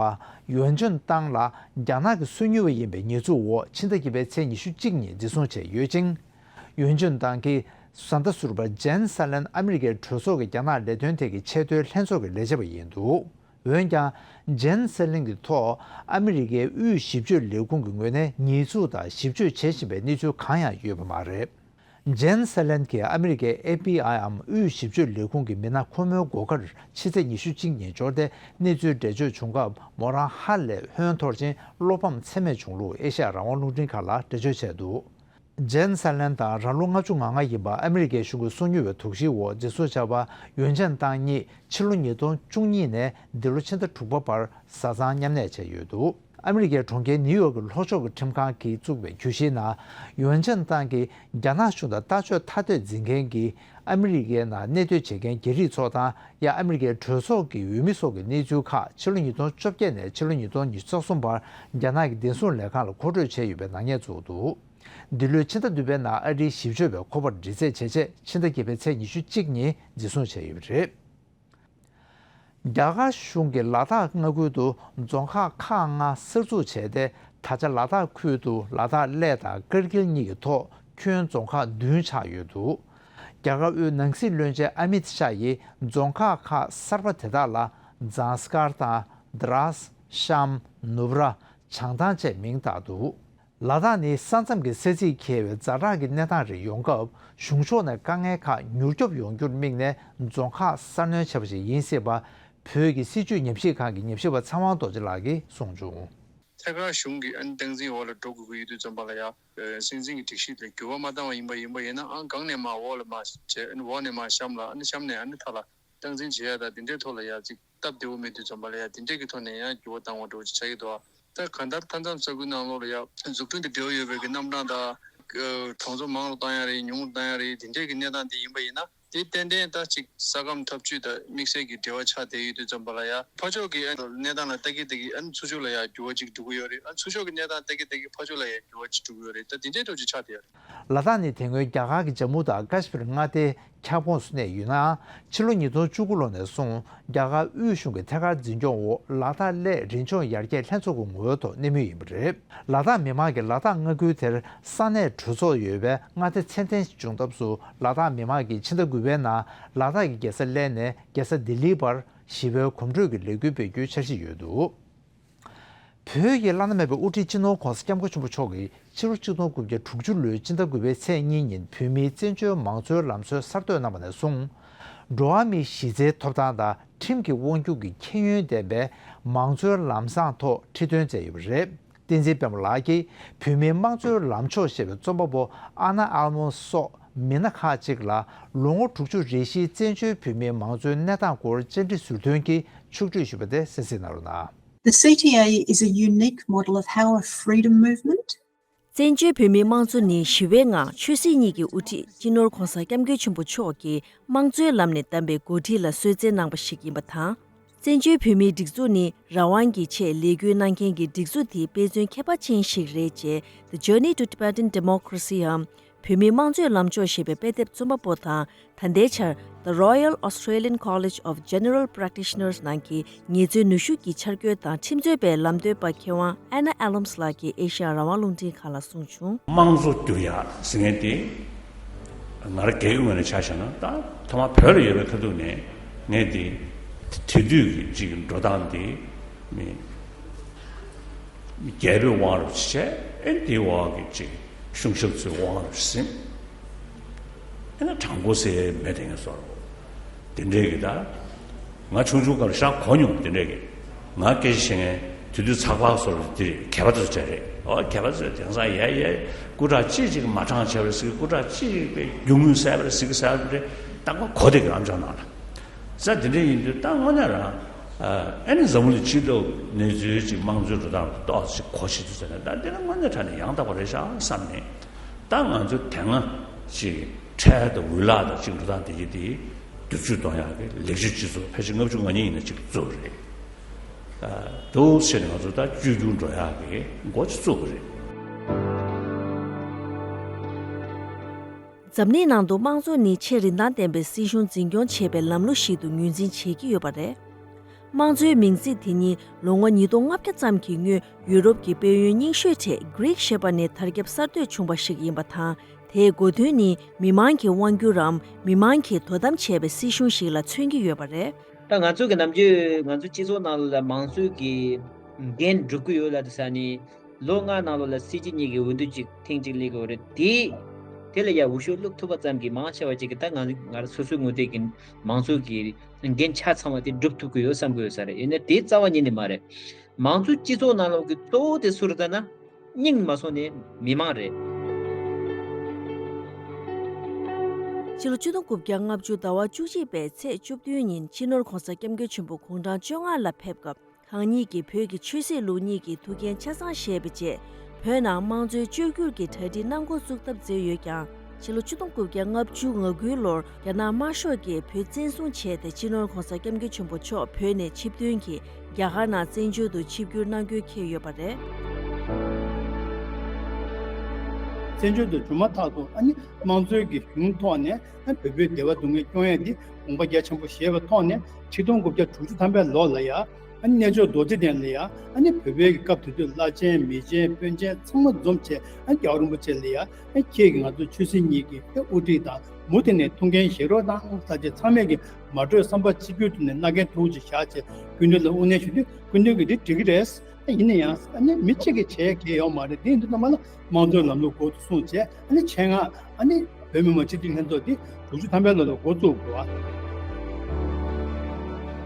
ཡོན་ཅོན་ཏང་ལ་རྒྱ་ནག་གི་སོ་ཉུལ་བ་ཡིན་པའི་ཉེས་འཛུགས་འོག་ཕྱི་ཟླ་བརྒྱད་པའི་ཚེས་ཉི་ཤུ་གཅིག་ཉིན་འཛིན་བཟུང་བྱས་ཡོད་ཅིང་། ཡོན་ཅོན་ཏང་གིས་བཟའ་ཟླ་ཟུར་པ་ཇན་སཱ་ལན་ཨ་མི་རི་ཀའི་གྲོས་ཚོགས་ཀྱི་རྒྱ་ནག་ལས་དོན་ཐད་ཀྱི་ཆེས་མཐོའི་ལྷན་ཚོགས་ཀྱི་ལས་བྱེད་པ་ཡིན་འདུག། འོན་ཀྱང་། ཇན་སཱ་ལན་གྱི་ཐོག་ཨ་མི་རི་ཀའི་དབུས་ཞིབ་དཔྱོད་ལས་ཁུངས་ཀྱི་ངོས་ནས་ཉེས་འཛུགས་དང་ཞིབ་དཔྱོད་བྱེད་བཞིན་པའི་གནས་ཚུལ་གང་ཡང་ཡོད་པ་མ་རེད། ཇན་སཱ་ལན་གྱིས་ཨ་མི་རི་ཀའི་ཨེཕ་བི་ཨའི་འམ་དབུས་ཞིབ་དཔྱོད་ལས་ཁུངས་ཀྱི་མི་སྣ་ཁོ་མོའི་སྒོ་ཁར་ཕྱི་ཚེས་ཉི་ཤུ་གཅིག་ཉིན་འབྱོར་ཏེ་གནས་ཚུལ་འགྲེལ་བརྗོད་བྱུང་སྐབས། མོ་རང་ཧ་ལས་ཧོན་འཐོར་ཅིང་བློ་ཕམ་ཚད་མེད་བྱུང་ལུགས་ཨེ་ཤ་ཡ་རང་དབང་རླུང་འཕྲིན་ཁང་ལ་འགྲེལ་བརྗོད་བྱས་འདུག། ཇན་སཱ་ལན་དང་རང་ལོ་ལྔ་བཅུ་ང་ལྔ་ཡིན་པ་ཨ་མི་རི་ཀའི་གཞུང་གི་སོ་ཉུལ་བའི་དོགས་གཞིའི་འོག་འཛིན་བཟུང་བྱས་པ་ཡོན་ཅན་ཏང་གཉིས་ཕྱི་ལོ་ཉིས་སྟོང་བཅུ་གཉིས་ནས་འདི་ལོ་ཕྱི་ཟླ་དྲུག་པ་བར་བཟའ་ཚང་མཉམ་གནས་བྱས་ཡོད་འདུག། ཨ་མི་རི་ཀའི་གྲོང་ཁྱེར་ནིའུ་ཡོག་གི་ལྷོ་ཕྱོགས་ཀྱི་ཁྲིམས་ཁང་གིས་བཙུགས་པའི་གྱོད་གཞིའི་ནང་ཡོན་ཅན་ཏང་གིས་རྒྱ་ནག་གཞུང་དང་ལྟ་ཕྱོགས་ཐ་དད་འཛིན་མཁན་གྱི་ཨ་མི་རི་ཀའི་ནང་གནས་སྡོད་བྱེད་མཁན་རྒྱ་རིགས་ཚོ་དང་། ཡང་ཨ་མི་རི་ཀའི་གྲོས་ཚོགས་ཀྱི་འོས་མི་སོགས་ཀྱི་གནས་ཚུལ་ཁག་ཕྱི་ལོ་ཉིས་སྟོང་བཅོ་བརྒྱད་ནས་ཕྱི་ལོ་ཉིས་སྟོང་ཉི་ཤུ་རྩ་གསུམ་བར་རྒྱ་ནག་གི་བདེ་སྲུང་ལས་ཁང་ལ་མཁོ་སྤྲོད་བྱས་ཡོད་པའི་ནག་ཉེས་བཙུགས་འདུག། འདི་ལོའི་ཕྱི་ཟླ་བདུན་པའི་ནང་ཨ་རིའི་ཞིབ་དཔྱོད་པས་ཁོ་པར་འདྲི་རྩད་བྱས་རྗེས་ཕྱི་ཟླ་བརྒྱད་པའི་ཚེས་ཉི་ཤུ་གཅིག་ཉིན་འཛིན་བཟུང་བྱས་ཡོད་པ་རེད། རྒྱ་གར་གཞུང་གིས་ལ་དྭགས་མངའ་ཁུལ་དུ་རྫོང་ཁག་ཁག་ལྔ་གསར་འཛུགས་བྱས་ཏེ། ད་ཆ་ལ་དྭགས་ཁུལ་དུ་ལ་དྭགས་གླེ་དང་ཀར་གིལ་གཉིས་ཀྱི་ཐོག་ཁྱོན་རྫོང་ཁག་བདུན་ཆགས་ཡོད་འདུག། རྒྱ་གར་དབུས་ནང་སྲིད་བློན་ཆེན་ཨ་མིད་ཤཱ་ཡིས་རྫོང་ཁག་ཁག་གསར་པ་དེ་དག་ལ་ཛང་སི་ཀར་དང་དྲཱས། ཤམ། ནུབ་ར། བྱང་ཐང་བཅས་མིང་བཏགས་འདུག། ལ་དྭགས་ནི་ས་མཚམས་ཀྱི་ས་ཚིགས་འཁེལ་བའི་ཛ་དྲག་གི་གནས་སྟངས་རེ་ཡོང་སྐབས་གཞུང་ཕྱོགས་ནས་དཀའ་ངལ་ཁག་མྱུར་སྐྱོབ་ཡོང་རྒྱུར་དམིགས་ནས་རྫོང་ཁག་གསར་སྣོན་བྱས་པ་ཞིག་ཡིན་སྲིད་པ། བོད་ཀྱི་སྲིད་བྱུས་ཉམས་ཞིབ་ཁང་གི་ཉམས་ཞིབ་པ་ཚེ་དབང་རྡོ་རྗེ་ལགས་ཀྱིས་གསུངས་བྱུང་། ཐད་ཀར་གཞུང་གི་ཨ་ནི་སྟངས་འཛིན་འོག་ལ་འགྲོ་དགོས་ཀྱི་ཡོད་དུས་ཙམ་པ་ལ་ཡ། སྲིད་འཛིན་གྱི་སྒྲིག་གཞི་དེ་འགྱུར་བ་མ་བཏང་བ་ཡིན་པ་ཡིན་པ་ཡིན་ན་ཨ་སྒང་ནས་མར་འོག་ལ་མར་བྱས། ཨ་ནི་འོག་ནས་མར་གཤམ་ལ། ཨ་ནི་གཤམ་ནས་ཨ་ནི་མཐའ་ལ་སྟངས་འཛིན་བྱེད་ཡ་དང་དེ་འདྲའི་ཐོག་ལ་ཡ་ཅིག་སྟབས་བདེ་བོ་མེད་དུས་ཙམ་པ་ལ་ཡ་དེ་འདྲས་ཀྱི་ཐོག་ནས་ཡང་འགྱུར་བ་བཏང་བ་འདྲ་བོ་ཅིག་ཆགས་ཀྱི་འདུག། ད་གང་ལྟར་མཐའ་མཚམས་ས་ཁུལ་ནང་ལོགས་ལ་ཡ་འཛུགས་སྐྲུན་དང་འབྲེལ་བ་ཡོད་པའི་གི་རྣམ་གྲངས་དང་། གྲོང་ཚོ་མང་རུ་བཏང་ཡ་རེད། ཉུང་རུ་བཏང་ཡ་རེད། དེ་འདྲས་ཀྱི་གནས་སྟངས་དེ་ཡིན་པ་ཡིན་ན་དེ་ཏན་ཏན་ད་ཅིག་ས་ཁམས་འཐབ་ཇུས་དང་དམིགས་བསལ་གྱི་འབྲེལ་བ་ཆགས་བསྡད་ཡོད་དུས་ཙམ་པ་ལ་ཡ་ཕར་ཕྱོགས་ཀྱི་གནས་སྟངས་ལ་ལྟ་གི་ལྟ་གི་ཨ་ནི་ཚུར་ཕྱོགས་ལ་ཡ་འགྱུར་བ་ཅིག་འགྲོ་གི་ཡོད་རེད། ཨ་ནི་ཚུར་ཕྱོགས་ཀྱི་གནས་སྟངས་ལ་ལྟ་གི་ལྟ་གི་ཕར་ཕྱོགས་ལ་ཡ་འགྱུར་བ་ཅིག་འགྲོ་གི་ཡོད་རེད། ད་དེ་འདྲས་འདྲ་བོ་ཅིག་ཆགས་བསྡད་ཡོད་རེད། ལ་དྭགས་ནི་དེ་སྔོན་རྒྱ་གར་གྱི་ཇམ་མུ་དང་ཀ་ཤི་མིར་མངའ་སྡེའི་ཁྱབ་ཁོངས་སུ་གནས་ཡོད་ནའང་ཕྱི་ལོ་ཉིས་སྟོང་བཅུ་དགུ་ལོ་ནས་བཟུང་རྒྱ་གར་དབུས་གཞུང་གི་ཐད་ཀར་འཛིན་སྐྱོང་འོག་ལ་དྭགས་གླེ་རི་ལྗོངས་ཡར་རྒྱས་ལྷན་ཚོགས་ཀྱི་ངོ་བོའི་ཐོག་གནས་མུས་ཡིན་པ་རེད། ལ་དྭགས་མི་དམངས་ཀྱིས་ལ་དྭགས་མངའ་ཁུལ་དེར་ས་གནས་གྲོས་ཚོགས་ཡོད་པའི་མངའ་སྡེ་ཚད་ལྡན་ཞིག་བྱུང་སྟབས་སུ་ལ་དྭགས་མི་དམངས་ཀྱིས་ཕྱི་ཟླ་དགུ་པའི་ནང་ལ་དྭགས་ཀྱི་རྒྱལ་ས་གླེ་ནས་རྒྱལ་ས་ལྡི་ལིའི་བར་ཞི་བའི་གོམ་བགྲོད་ཀྱི་ལས་འགུལ་སྤེལ་རྒྱུའི་འཆར་གཞི་ཡོད་འདུག། བོད་ཀྱི་བླ་ན་མེད་པའི་དབུ་ཁྲིད་སྤྱི་ནོར་༸གོང་ས་༸སྐྱབས་མགོན་ཆེན་པོ་མཆོག་གིས་ཕྱི་ལོ་ཆིག་སྟོང་དགུ་བརྒྱ་དྲུག་ཅུ་ལོའི་སྤྱི་ཟླ་དགུ་པའི་ཚེས་གཉིས་ཉིན་བོད་མིའི་བཙན་བྱོལ་མང་གཙོའི་ལམ་སྲོལ་གསར་གཏོད་གནང་བ་ནས་བཟུང་། འགྲོ་བ་མིའི་གཞི་རྩའི་ཐོབ་ཐང་དང་ཁྲིམས་ཀྱི་དབང་སྒྱུར་གྱི་ཁྱད་ཡོན་ལྡན་པའི་མང་གཙོའི་ལམ་བཟང་ཐོག་ཁྲིད་སྟོན་མཛད་ཡོད་པ་རེད། བསྟན་འཛིན་དཔལ་མོ་ལགས་ཀྱིས་བོད་མིའི་དམངས་གཙོའི་ལམ་ཕྱོགས་ཞེས་པའི་རྩོམ་པ་པོ་ཨ་ན་ཨལ་མོན་སོགས་མི་སྣ་ཁག་ཅིག་ལ་ལོ་ངོ་དྲུག་ཅུ་རེ་བཞིའི་བཙན་བྱོལ་བོད་མིའི་མང་གཙོའི་གནས་སྟངས་སྐོར་བཅར་འདྲི་ཟུར་འདོན་གྱིས་ཕྱོགས་བསྒྲིགས་ཞུས་པ་དེ་གསན་གཟིགས་གནང་རོགས་གནང་། The C T A is a unique model of how a freedom movement བཙན་བྱོལ་བོད་མིའི་དམངས་གཙོ་ནི་ཞི་བའི་ངང་ཆོས་སྲིད་གཉིས་ཀྱི་དབུ་ཁྲིད་སྤྱི་ནོར་༸གོང་ས་༸སྐྱབས་མགོན་ཆེན་པོ་མཆོག་གིས་དམངས་གཙོའི་ལམ་ནས་བདམས་པའི་འགོ་ཁྲིད་ལ་གསོལ་སྩལ་གནང་བ་ཞིག་ཡིན་པ་དང་། བཙན་བྱོལ་བོད་མིའི་སྒྲིག་འཛུགས་ནི་རང་དབང་གི་ཆེད་ལས་འགུལ་གནང་མཁན་གྱི་སྒྲིག་འཛུགས་དེའི་དཔེ་མཚོན་ཁྱད་པར་ཅན་ཞིག་རེད་ཅེས། The Journey to Tibetan Democracy འམ། བོད་མིའི་དམངས་གཙོའི་ལམ་ཕྱོགས་ཞེས་པའི་དཔེ་དེབ་རྩོམ་པ་པོ་དང་། ད་ལྟའི་ཆར། The Royal Australian College of General Practitioners ནང་གི་ངལ་རྩོལ་ནུས་ཤུགས་ཀྱི་འཆར་འགོད་དང་ཁྲིམས་རྩོད་པའི་ལམ་སྟོན་པ་མཁས་དབང་Anna Allums ལགས་ཀྱིས་ཨེ་ཤ་ཡ་རང་དབང་རླུང་འཕྲིན་ཁང་ལ་གསུངས་བྱུང་། དམངས་གཙོ་བསྒྱུར་ཡག་ཟེར་མཁན་དེ། ང་རང་སྒེར་གྱི་ངོས་ནས་ཆ་བཞག་ན་ད་ཐོག་མར་བོད་ལ་ཡོད་པའི་ཁ་ཐུག་ནས་ངས་དེ་དེ་དུས་ཀྱི་ཅིག་འགྲོ་སྟངས་དེ་མི་རྒྱལ་པོའི་དབང་རུ་བྱས། ཨེ་དེའི་འོག་གི་ཅིག་གཞུང་ཞབས་ཚོའི་དབང་རུ་ཟིན། ཨེ་ན་དྲང་པོ་ཟེར་མེད་དེ་ངས་སོར་དེ་འདྲས་ཀྱི་ད། ང་ཆུང་ཆུང་སྐབས་ཤག་གོ་མྱོང་དེ་འདྲས་ཀྱི། ང་སྐད་ཆ་བཤད་མཁན་དེ་དུས་ཚགས་པར་སོར་དེ་གད་པ་དུ་བྱས་རེད། ཨོ་གད་པ་དུ་དེང་སང་ཡ་ཡ་སྐུ་དྲག་ཅི་ཅིག་མ་དྲང་བྱས་པ་རེད་ཟེར། སྐུ་དྲག་ཅི་ཅིག་པའི་རྒྱུ་དངོས་གསལ་པ་རེད་ཟེར་གི་གསལ་པ་རེད། རྟག་པར་གོ་བསྡད་ཀྱི་ཨམ་ཅོག་ནང་ལ། ས་དེ་འདྲ་ཡིན་དུས་ད་དངོས་གནས་རང་ཨ་ནི་འཛམ་བུ་གླིང་སྤྱི་ལོ་གནས་ཚུལ་ཅིག་དམངས་གཙོའི་འགྲོ་སྟངས་ཏོག་ཙམ་གོ་ཤེས་ཚུལ་ཟེར་ན་ད་འདི་ལ་དངོས་གནས་དྲང་གནས་ཡང་དག་པ་རེད་ཤག་བསམ་ནས། ད་ང་ཚོ་དེ་སྔ་ཅིག་ཁྲལ་དང་འུ་ལག་དང་ཅིག་འགྲོ་སྟངས་དེ་གྱིས་དེ་བསྒྱུར་བཅོས་གཏོང་ཡག་གི་ལེགས་བཅོས་སྤྱི་ཚོགས་ཕལ་ཆེར་ལྔ་བཅུ་ང་གཉིས་ཡིན་ན་ཅིག་བཙུགས་རེད། འདུག་བྱས་ནས་ང་ཚོ་ད་བཅོས་བསྒྱུར་འགྲོ་ཡག་གི་འགོ་ཅིག་བཙུགས་པ་རེད། འཛམ་གླིང་ནང་དུ་དམངས་གཙོ་ནི་ཆེས་རིན་ཐང་ལྡན་པའི་སྲིད་གཞུང་འཛིན་སྐྱོང་བྱེད་པའི་ལམ་ལུགས་ཤིག་ཏུ་ངོས་འཛིན་བྱེད་ཀྱི་ཡོད་པ་རེད། དམངས་གཙོའི་མིང་ཚིག་དེ་ཉིད་ལོ་ངོ་ཉིས་སྟོང་ལྔ་བརྒྱ་ཙམ་གྱི་སྔོན་ཡུ་རོབ་ཀྱི་དཔལ་ཡོན་རྙིང་ཤོས་གྲས་Greek ཞེས་པ་ནས་དར་ཁྱབ་གསར་གཏོད་བྱུང་བ་ཞིག་ཡིན་པ་དང་། དེའི་གོ་དོན་ནི་མི་དམངས་ཀྱི་དབང་སྒྱུར་རམ་མི་དམངས་ཀྱིས་དོ་དམ་བྱས་པའི་སྲིད་གཞུང་ཞིག་ལ་མཚོན་གྱི་ཡོད་པ་རེད། ད་ང་ཚོ་གི་ནམ་རྒྱུན་ང་ཚོ་སྤྱི་ཚོགས་ནང་ལ་མང་གཙོའི་གི་འགན་སྒྲུབ་ཀྱི་ཡོད་ལབ་དུས་ས་ནི་ལོ་ལྔ་ནང་ལོགས་ལ་སྲིད་སྤྱི་གཉིས་ཀྱི་འོས་བསྡུ་གཅིག་ཐེངས་གཅིག་སླེབས་ཀྱི་ཡོད་རེད། དེ་དེ་ལ་ཡ་འོས་ཤོག་བླུགས་ཐུབ་པ་ཙམ་གྱིས་མང་ཆེ་བ་ཅིག་གིས་ད་ང་ང་རང་སོ་སོའི་ངོས་ཐད་ཀྱི་མང་གཙོའི་གི་འགན་ཆ་ཚང་བ་དེ་སྒྲུབ་ཐུབ་ཀྱི་ཡོད་བསམ་གྱི་ཡོད་ས་རེད། ཡིན་ནའི་དེ་རྩ་བ་ཉིད་ནས་མ་རེད། མང་གཙོའི་སྤྱི་ཚོགས་ནང་ལོགས་ཀྱི་གཙོ་བོ་དེ་སུ་རེད་ལྟ་ན། སྙིང་མ་སོང་ནས་མི་མང་རེད། ཕྱི་ལོ་ཆིག་སྟོང་དགུ་བརྒྱ་ལྔ་བཅུ་ཟླ་བ་བཅུ་གཅིག་པའི་ཚེས་བཅུ་བདུན་ཉིན་སྤྱི་ནོར་༸གོང་ས་༸སྐྱབས་མགོན་ཆེན་པོ་དགུང་གྲངས་བཅོ་ལྔ་ལ་ཕེབས་སྐབས་གང་ཉིད་ཀྱིས་བོད་ཀྱི་ཆོས་སྲིད་ལུགས་གཉིས་ཀྱི་ཐུགས་འགན་ཆ་ཚང་བཞེས་པའི་རྗེས། བོད་ནང་དམངས་གཙོའི་བཅོས་བསྒྱུར་གྱི་གྲ་སྒྲིག་གནང་འགོ་བཙུགས་ཐབས་མཛད་ཡོད་ཀྱང་། ཕྱི་ལོ་ཆིག་སྟོང་དགུ་བརྒྱ་ལྔ་བཅུ་ང་དགུའི་ལོར་རྒྱ་ནག་དམར་ཤོག་གིས་བོད་བཙན་བཟུང་བྱས་ཏེ་སྤྱི་ནོར་༸གོང་ས་༸སྐྱབས་མགོན་ཆེན་པོ་མཆོག་བོད་ནས་ཆིབས་ཐོན་གྱིས་རྒྱ་གར་ནང་བཙན་བྱོལ་དུ་ཆིབས་བསྒྱུར་གནང་དགོས་འཁེལ་ཡོད་པ་རེད། བཙན་བྱོལ་དུ་གྱུར་མ་ཐག་ཏུ་ཨ་ནི་དམངས་གཙོའི་གི་གཞུང་ཐོག་ནས་ཨ་བོད་པའི་བདེ་བ་སྡུག་བསྔལ་སྐྱོང་ཡས་འདི་དགོངས་པ་རྒྱ་ཆེན་པོ་བཞེས་པའི་ཐོག་ནས་ཆིག་སྟོང་དགུ་བརྒྱ་དྲུག་ཅུ་ཐམ་པའི་ལོ་ལ་ཡ་ ཨ་ནི་གནས་མཆོག་རྡོ་རྗེ་གདན་ལ་ཡ། ཨ་ནི་བོད་པའི་སྐབས་དེ་དུས་བླ་ཆེན་མི་ཆེན་དཔོན་ཆེན་ཚང་མ་འཛོམས་བྱས། ཨ་ནི་རྒྱལ་བ་རིན་པོ་ཆེ་ལ་ཡ། ཨ་ནི་ཁྱེད་ཀྱིས་ང་ཚོ་ཆོས་སྲིད་གཉིས་ཀྱི་དབུ་ཁྲིད་དང་མུ་མཐུད་ནས་ཐུགས་འགན་བཞེས་རོགས་གནང་ཟེར་བྱས། ཚང་མས་ཀྱིས་མ་གྲོས་བསམ་པ་གཅིག་གྱུར་ཐོག་ནས་མནའ་གན་ཐུགས་ཀྱི་བཞག་བྱས་སྐུ་མདུན་ལ་དབུ་བརྙེས་ཞུ་དུས། སྐུ་མདུན་གྱིས་འདི་འགྲིག་གི་རེད། ཡིན་ན་ཡང་ཨ་ནི་མི་གཅིག་གིས་བྱས་གལ་ཡོད་མ་རེད། དེ་ཡིན་དུས་ཙམ་པ་ལ་དམངས་གཙོའི་ལམ་ལུགས་འགོ་ཚུགས་བྱས། ཨ་ནི་ཆེད་མངགས་ཨ་ནི་བོད་མི་མང་སྤྱི་འཐུས་ལྷན་ཚོགས་འདི་དྲུག་ཅུ་ཐམ་པའི་ལོ་ལ་འགོ་བཙུགས་དགོས་པ།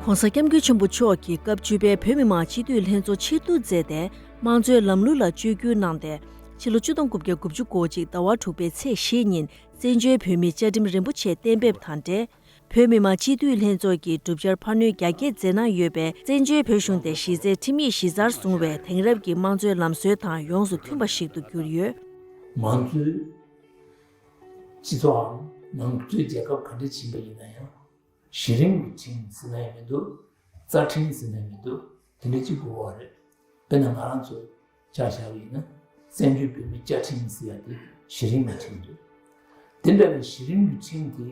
ྋགོང་ས་ྋསྐྱབས་མགོན་ཆེན་པོ་མཆོག་གིས་སྐབས་བཅུ་པའི་བོད་མི་མང་སྤྱི་འཐུས་ལྷན་ཚོགས་ཕྱིར་བསྡུ་མཛད་དེ། དམངས་གཙོའི་ལམ་ལུགས་ལ་བཅོས་བསྒྱུར་གནང་སྟེ། ཕྱི་ལོ་ཆིག་སྟོང་དགུ་བརྒྱ་དགུ་བཅུ་གོ་གཅིག་ཟླ་བ་དྲུག་པའི་ཚེས་བཞི་ཉིན་བཙན་བྱོལ་བོད་མིའི་བཅའ་ཁྲིམས་རིན་པོ་ཆེ་གཏན་འབེབས་དང་འབྲེལ། བོད་མི་མང་སྤྱི་འཐུས་ལྷན་ཚོགས་ཀྱིས་བསྒྲུབ་བྱར་འཕར་སྣོན་རྒྱ་སྐྱེད་མཛད་གནང་ཡོད་པས། བཙན་བྱོལ་བོད་གཞུང་དེ་གཞི་རྩའི་ཁྲིམས་ཡིག་གཞི་རྩར་བཟུང་བའི་དེང་རབས་ཀྱི་དམངས་གཙོའི་ལམ་སྲོལ་དང་ཡོངས་སུ་མཐུན་པ་ཞིག་ཏུ་གྱུར་ཡོད། མང་གཙོའི་སྤྱི་ཚོགས་འམ་མང་གཙོའི་རྒྱལ་ཁབ་ག་འདྲ་ཕྱིན་པ་ཡིན་ན་ཡང་། གཞི་རིམ་གྱི་ཁྲིམས་ཟེར་ན་ཡང་མི་འདུག་རྩ་ཁྲིམས་ཟེར་ན་ཡང་མི་འདུག་དེ་འདྲ་གཅིག་དགོས་པ་རེད། དཔེར་ན་ང་རང་ཚོ་ཆ་བཞག་པ་ཡིན་ན། བཙན་བྱོལ་བོད་མིའི་བཅའ་ཁྲིམས་ཟེར་ཡ་དེ་གཞི་རིམ་གྱི་ཁྲིམས་རེད། དེ་འདྲ་བའི་གཞི་རིམ་གྱི་ཁྲིམས་དེ་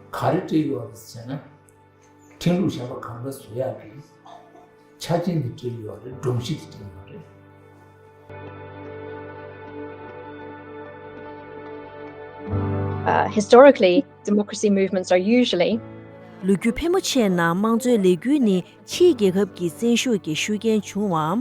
ག་རེ་སྤྲད་ཡོད་རེད་ཟེར་ན། ཁྲིམས་ལུགས་གཞན་པ་གང་འདྲ་བཟོ་ཡག་གི་ཆ་རྐྱེན་དེ་སྤྲད་ཡོད་རེད། སྒྲོམ་གཞི་དེ་སྤྲད་ཡོད་རེད། Uh, historically, democracy movements are usually ལོ་རྒྱུས་ཕལ་མོ་ཆེའི་ནང་དམངས་གཙོའི་ལས་འགུལ་ནི་ཕྱིའི་རྒྱལ་ཁབ་ཀྱི་བཙན་ཤུགས་ཀྱི་ཤུགས་རྐྱེན་བྱུང་བའམ།